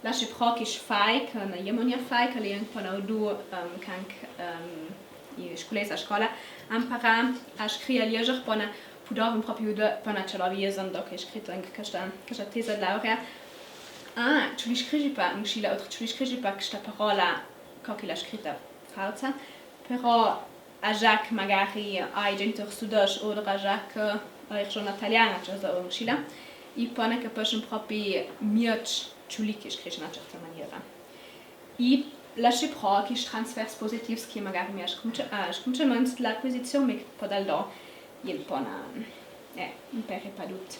Lassi pro chi fai, che na iemonia fai, che l'è anca po na udu, ehm, che anca, ehm, i sculesi a scola, amparà a scrì e a leger, po na pudovin propri udu, po na ce l'aviesan do che è scrita anca chesta, chesta tesa de laurea. Ah, ciò li scrivi pa un scila, oltre ciò li scrivi pa chesta parola, co che l'è scrita falsa, però a già che magari ai genitori sudesch, o a già che ai regiona taliana, ciò sa un scila, i po na capissin propri mia ciò li che scrivi in una certa maniera. I lassi pro chi transfers positivs che magari mi ha scunce-, ha scuncemanti l'acquisizion, mi po dal do, i po na, eh, un per e padut.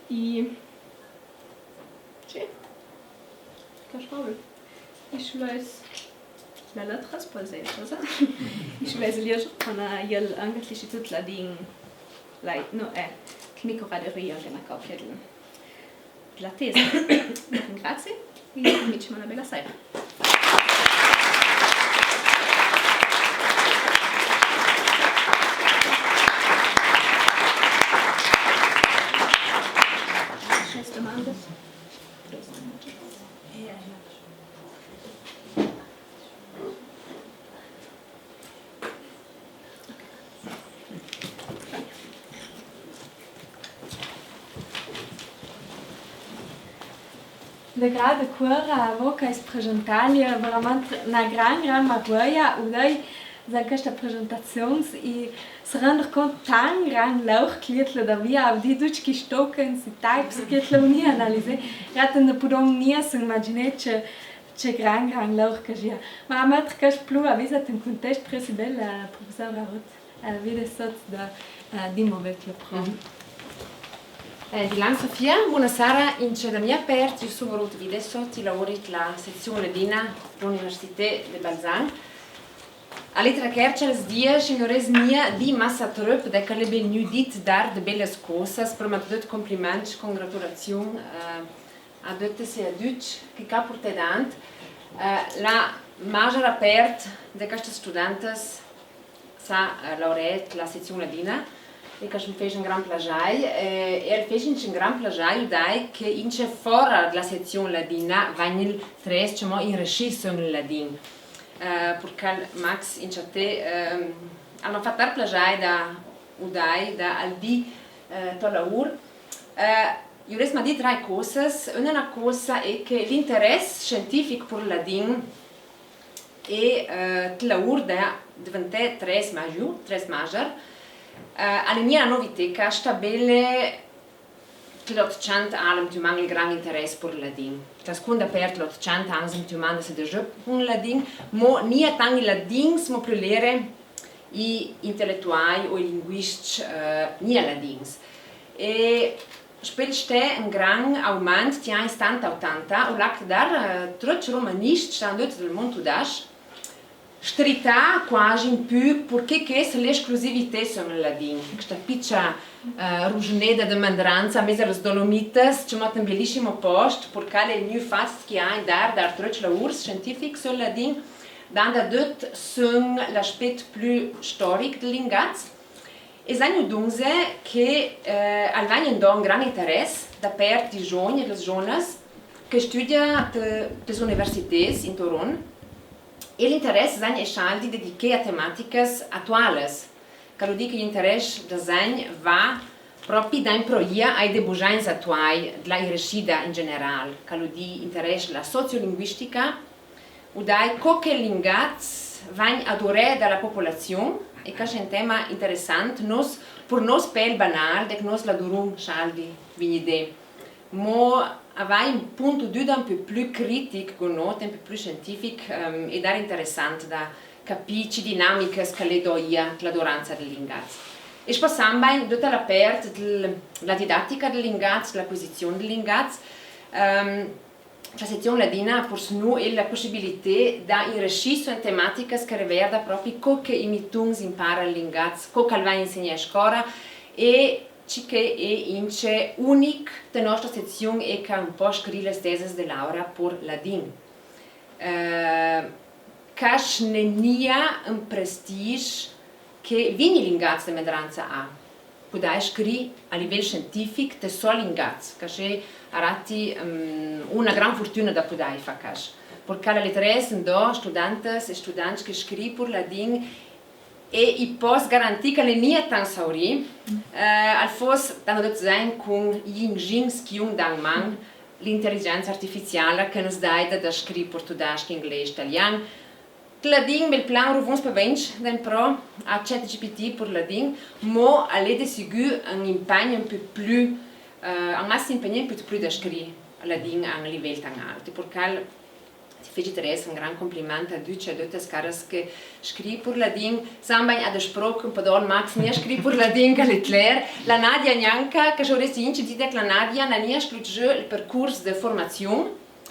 I, sì. Che spavul. I sculesi la letra, po se, cosa? I sculesi leger, po na, i el anca l'Istitut Ladin, la, no, eh, che mi cura de ria, che na copia de la tesa. Grazie, e vi dico una bella sera. C'è domande? De grade cura, vo che ais presentà, l'era veramenti na gran, gran maraviglia, udei, zan chestas presentazions, i se render cont tant gran laur che l'è là da via, audì ducj chescj tokens, i types che l'è là unì analizà, i ate no pudon mia se imaginar ce, ce gran, gran laur che l'è. Ma a meter chest plu a vista in contest, presi bel, eh, professor Rut. Eh, Videsot da, eh, Dimo Vetlo pro. Mhm. Eh, dilan Sofia, buna sera, ince da mia part, ju so Rut Videsot, i lauri la sezion ladina de l'Università de Balzan. A letra chercia, els dies, i no res mia dì massa trop, da che l'è ben gnù dit, dar de beles cosas, prima de dut compliments, congratulazion, eh, a dutis e a ducj, che ca purtè dant, eh, la magjora part de chestas studentas s'ha, eh, laureà la sezion ladina, e che mi fece un gran plagiai, eh, e el fece un gran plagiai, udai, che ince fora de la sezion ladina, vagnin tres, cemò, inrescì son ladin. Eh, purché Max, ince a te, ehm, al m'ha fat dar plagiai da, udai, da al dì, eh, to laur. Eh, Ju res ma dì tre cosas. Una, na cosa è che l'interès scientific pur ladin e, eh, te laur da deventà tres magior, tres magior, eh, al è mia na novità, che sta bele te l'Otcent al è mia un gran interès pur ladin. Te la seconda part te l'Otcent anzi mia un da se deja cun ladin, mo nia tant i ladins, mo plu l'era i inteletuai o i linguiscj, eh, nia ladins. E Spel stè un gran aument, ti agns setanta otanta, u lac dar, eh, troc romaniscj, sta andut del mont udasch, strità quasi un puc, purché che se l'esclusività son ladin. Chesta picia, eh, rugineda de Mendranza, mez a las Dolomitas, cemò un belissim post, purché l'è gnù fat chi agn dar, dar troc laurs scientifics son ladin, dant a dut son l'aspet plu storic del lingaz. E zagn udunze che, eh, al vagn indò un gran interès da part di zogn e das zonas che studia te, tes universitès in Toron. E l'interès zagn e scialdi dedichè a tematicas atualas. Che lu dì che l'interès da zagn va propi da improia ai debujagns atuai, de la inrescida in general. Che lu dì interès la sociolinguistica, udai co che lingaz vagn adorè da la popolazion, e chest è un tema interessant, nos, pur nos pèl banal, de che nos l'adurun scialdi, vignidè. Mo avai un punt de vista un pò plu critic, gonot, un pò plu scientific, ehm, e dar interessant da capì ce dinamicas che l'è doia l'adoranza del lingaz. E spossambain duta la part de la didatica del lingaz, l'acquisizion del lingaz, ehm, La sezion ladina ha pur snu la pussibilità da inrescì su tematicas che reverda propi co che i mituns impara il lingaz, co che al va insegnà a scola e ce che è ince unic te nostra sezion è che un pò scrì las tesas de laurea pur ladin. Eh, ca snenia un prestige che vigni lingaz de mendranza a. pudè scrì a livel scientific te so lingaz, che xe arati, ehm, una gran furtuna da pudè fà casc. Purché a l'è tres indò studentas e students che scrì pur ladin, e i pos garantì che a l'è mia tant saurì, eh, al fos tant dut zen cun i ingjins che i un dan man, l'intelligenza artificiala che nus daida da scrì purtughesch, inglesch, talian. Ladin, bel plan, ruvuns pe venc, den pro a ChatGPT pur ladin, mo a l'è de sigür un impegn un pò plü, eh, a m'as impegnà un pò plü da scrì ladin a un livel tant alt. Purché si feci tres un gran compliment a ducj e a dutas caras che scrì pur ladin, sembra a de sproc un pò dol max, mia scrì pur ladin che a l'è tler, la Nadia gnanca, che soresi inci dite che la Nadia n'à nia sclüt giò il percurs de formazion,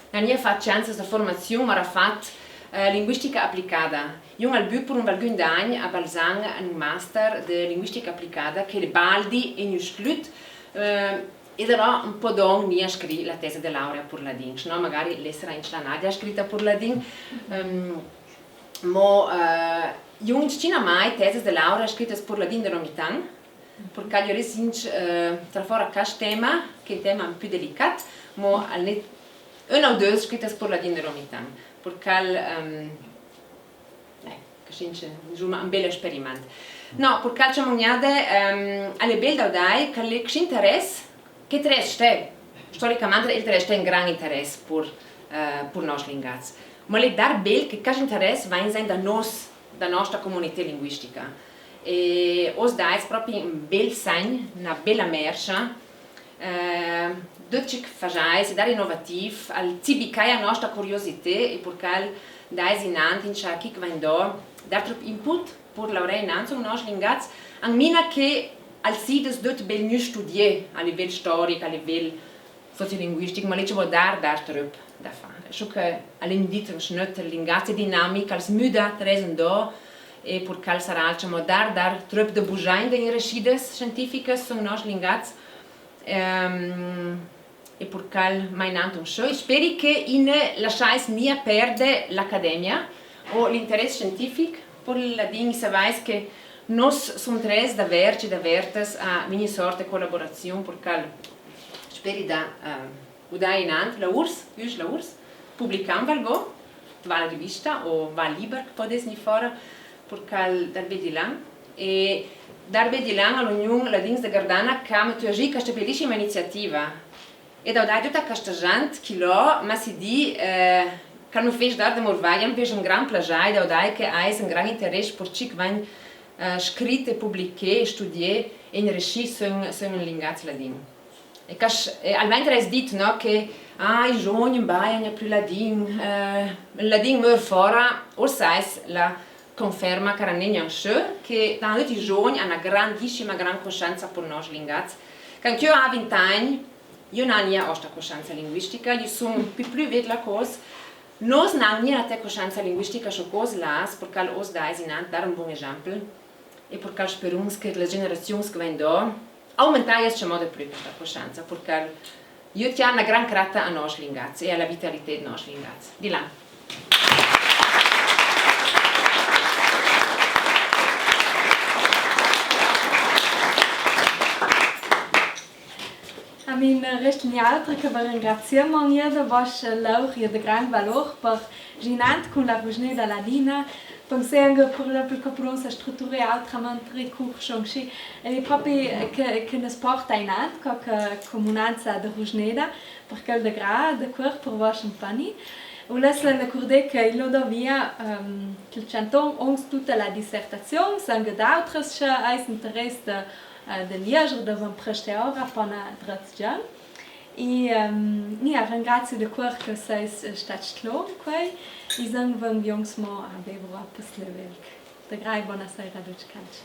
n'à nia fat scienze de formazion, ma l'à fat, eh, linguistica applicada. Jun al bù pur un valgün d'agn a Balzan un master de linguistica applicada, che l'è baldi e gnusclüt, eh, e alora un pò don nia scrì la tese de laurea pur ladin, se no magari l'essera inci la Nadia scrita pur ladin, ehm, mo, eh, jun inci cina mai teses de laurea scritas pur ladin de nomi tant, purché io resinc, eh, tra fora casc tema, che l'è un tema un pò delicat, mo a l'è una o dös scritas pur ladin de nomi tant, purché, ehm, eh, che sincer, insoma, un bel esperiment. No, purché, ciamo, gnade, ehm, a l'è bel da udai che a l'è casc interès, che interès l'è, storicamente interès l'è un gran interès pur, eh, pur nosc lingaz. Ma a l'è dar bel che casc interès vegna da nos, da nostra comunità linguistica. E oss dais propi un bel segn, una bela mercia, eh, dut ce che fasais, dar inovativ, al zibicai a nostra curiosità e purché al dais inant in ciò che vegn do, dar trop input pur laurà inant sö nosc lingaz, anmina che al sides dut bel gnü studià a livel storic, a livel sociolinguistic, ma lì ce vol dar, dar trop da fà. Ciò che a l'è dit, un schnöt, lingaz l'è dinamic, al s'müda, tres in do, e purché al sarà, ciamo, dar, dar trop de bugià in de rescides scientificas sö nosc lingaz, ehm, e purché mai inant un sciö. Speri che i ne lasciais nia perde l'academia o l'interès scientific, pur ladin, savais che nos sun tres daverts e davertas a ogni sorta de colaborazion, purché speri da, eh, udà inant laurs, gnüs laurs, publicà un valgò, va rivista o va liber che podes gnì fora, purché dar bel di là, e dar bel di là a l'Union Ladins de Gardana che a m'à tuasì questa belissima iniziativa. E da udai duta questa gent chì là, ma si dì, eh, che a me fece dar de murvaglia, a me fece un gran plagià, da udai che ais un gran interès pur ce che vegn, eh, scrit e publicà e studià e inrescì sö, sö un lingaz ladin. E che, e al vegn tres dit, no, che, ah, i zovani baia gnà plü ladin, eh, ladin mör fora, o sais, la conferma, cara, ne gnan sciö, che tanti zovani anu una grandissima, gran coscenza pur nosc lingaz, che anch'io a vint agn, io n'à nia osta coscenza linguistica, io sun pì plü vecchia cos, nos n'à nia la te coscenza linguistica, sciò cos las, purché oss dais inant dar un bon esempl, e purché sperons che las generazions che vegn do, aumentais, ciamo, de plü questa coscenza, purché io tian una gran crata a nosc lingaz e a la vitalità de nosc lingaz. Di là. A mi no resta nialtro che vă ringrazià, mia, de vostre laur e de gran valor par Ginant cun la Rusneda Ladina, pensè anca, pur esempel, che pudon struturà autrament recursi, e propi che, che nos porta inant, co, che comunanza de Rusneda, par quel de gra, de cuor, par vostre impegni. Vuless recurdà che i Lodovia, ehm, che al cianton ons tuta la dissertazion, anca d'autras, se ais interès de, eh, de lieger, de v'imprestà ora, pona drets già. E, ehm, mi a ringrazi de cuor che seis stats clò quei, e zan v'invions mo a bever acqua slevelc. De gra e bona sera a ducj canch.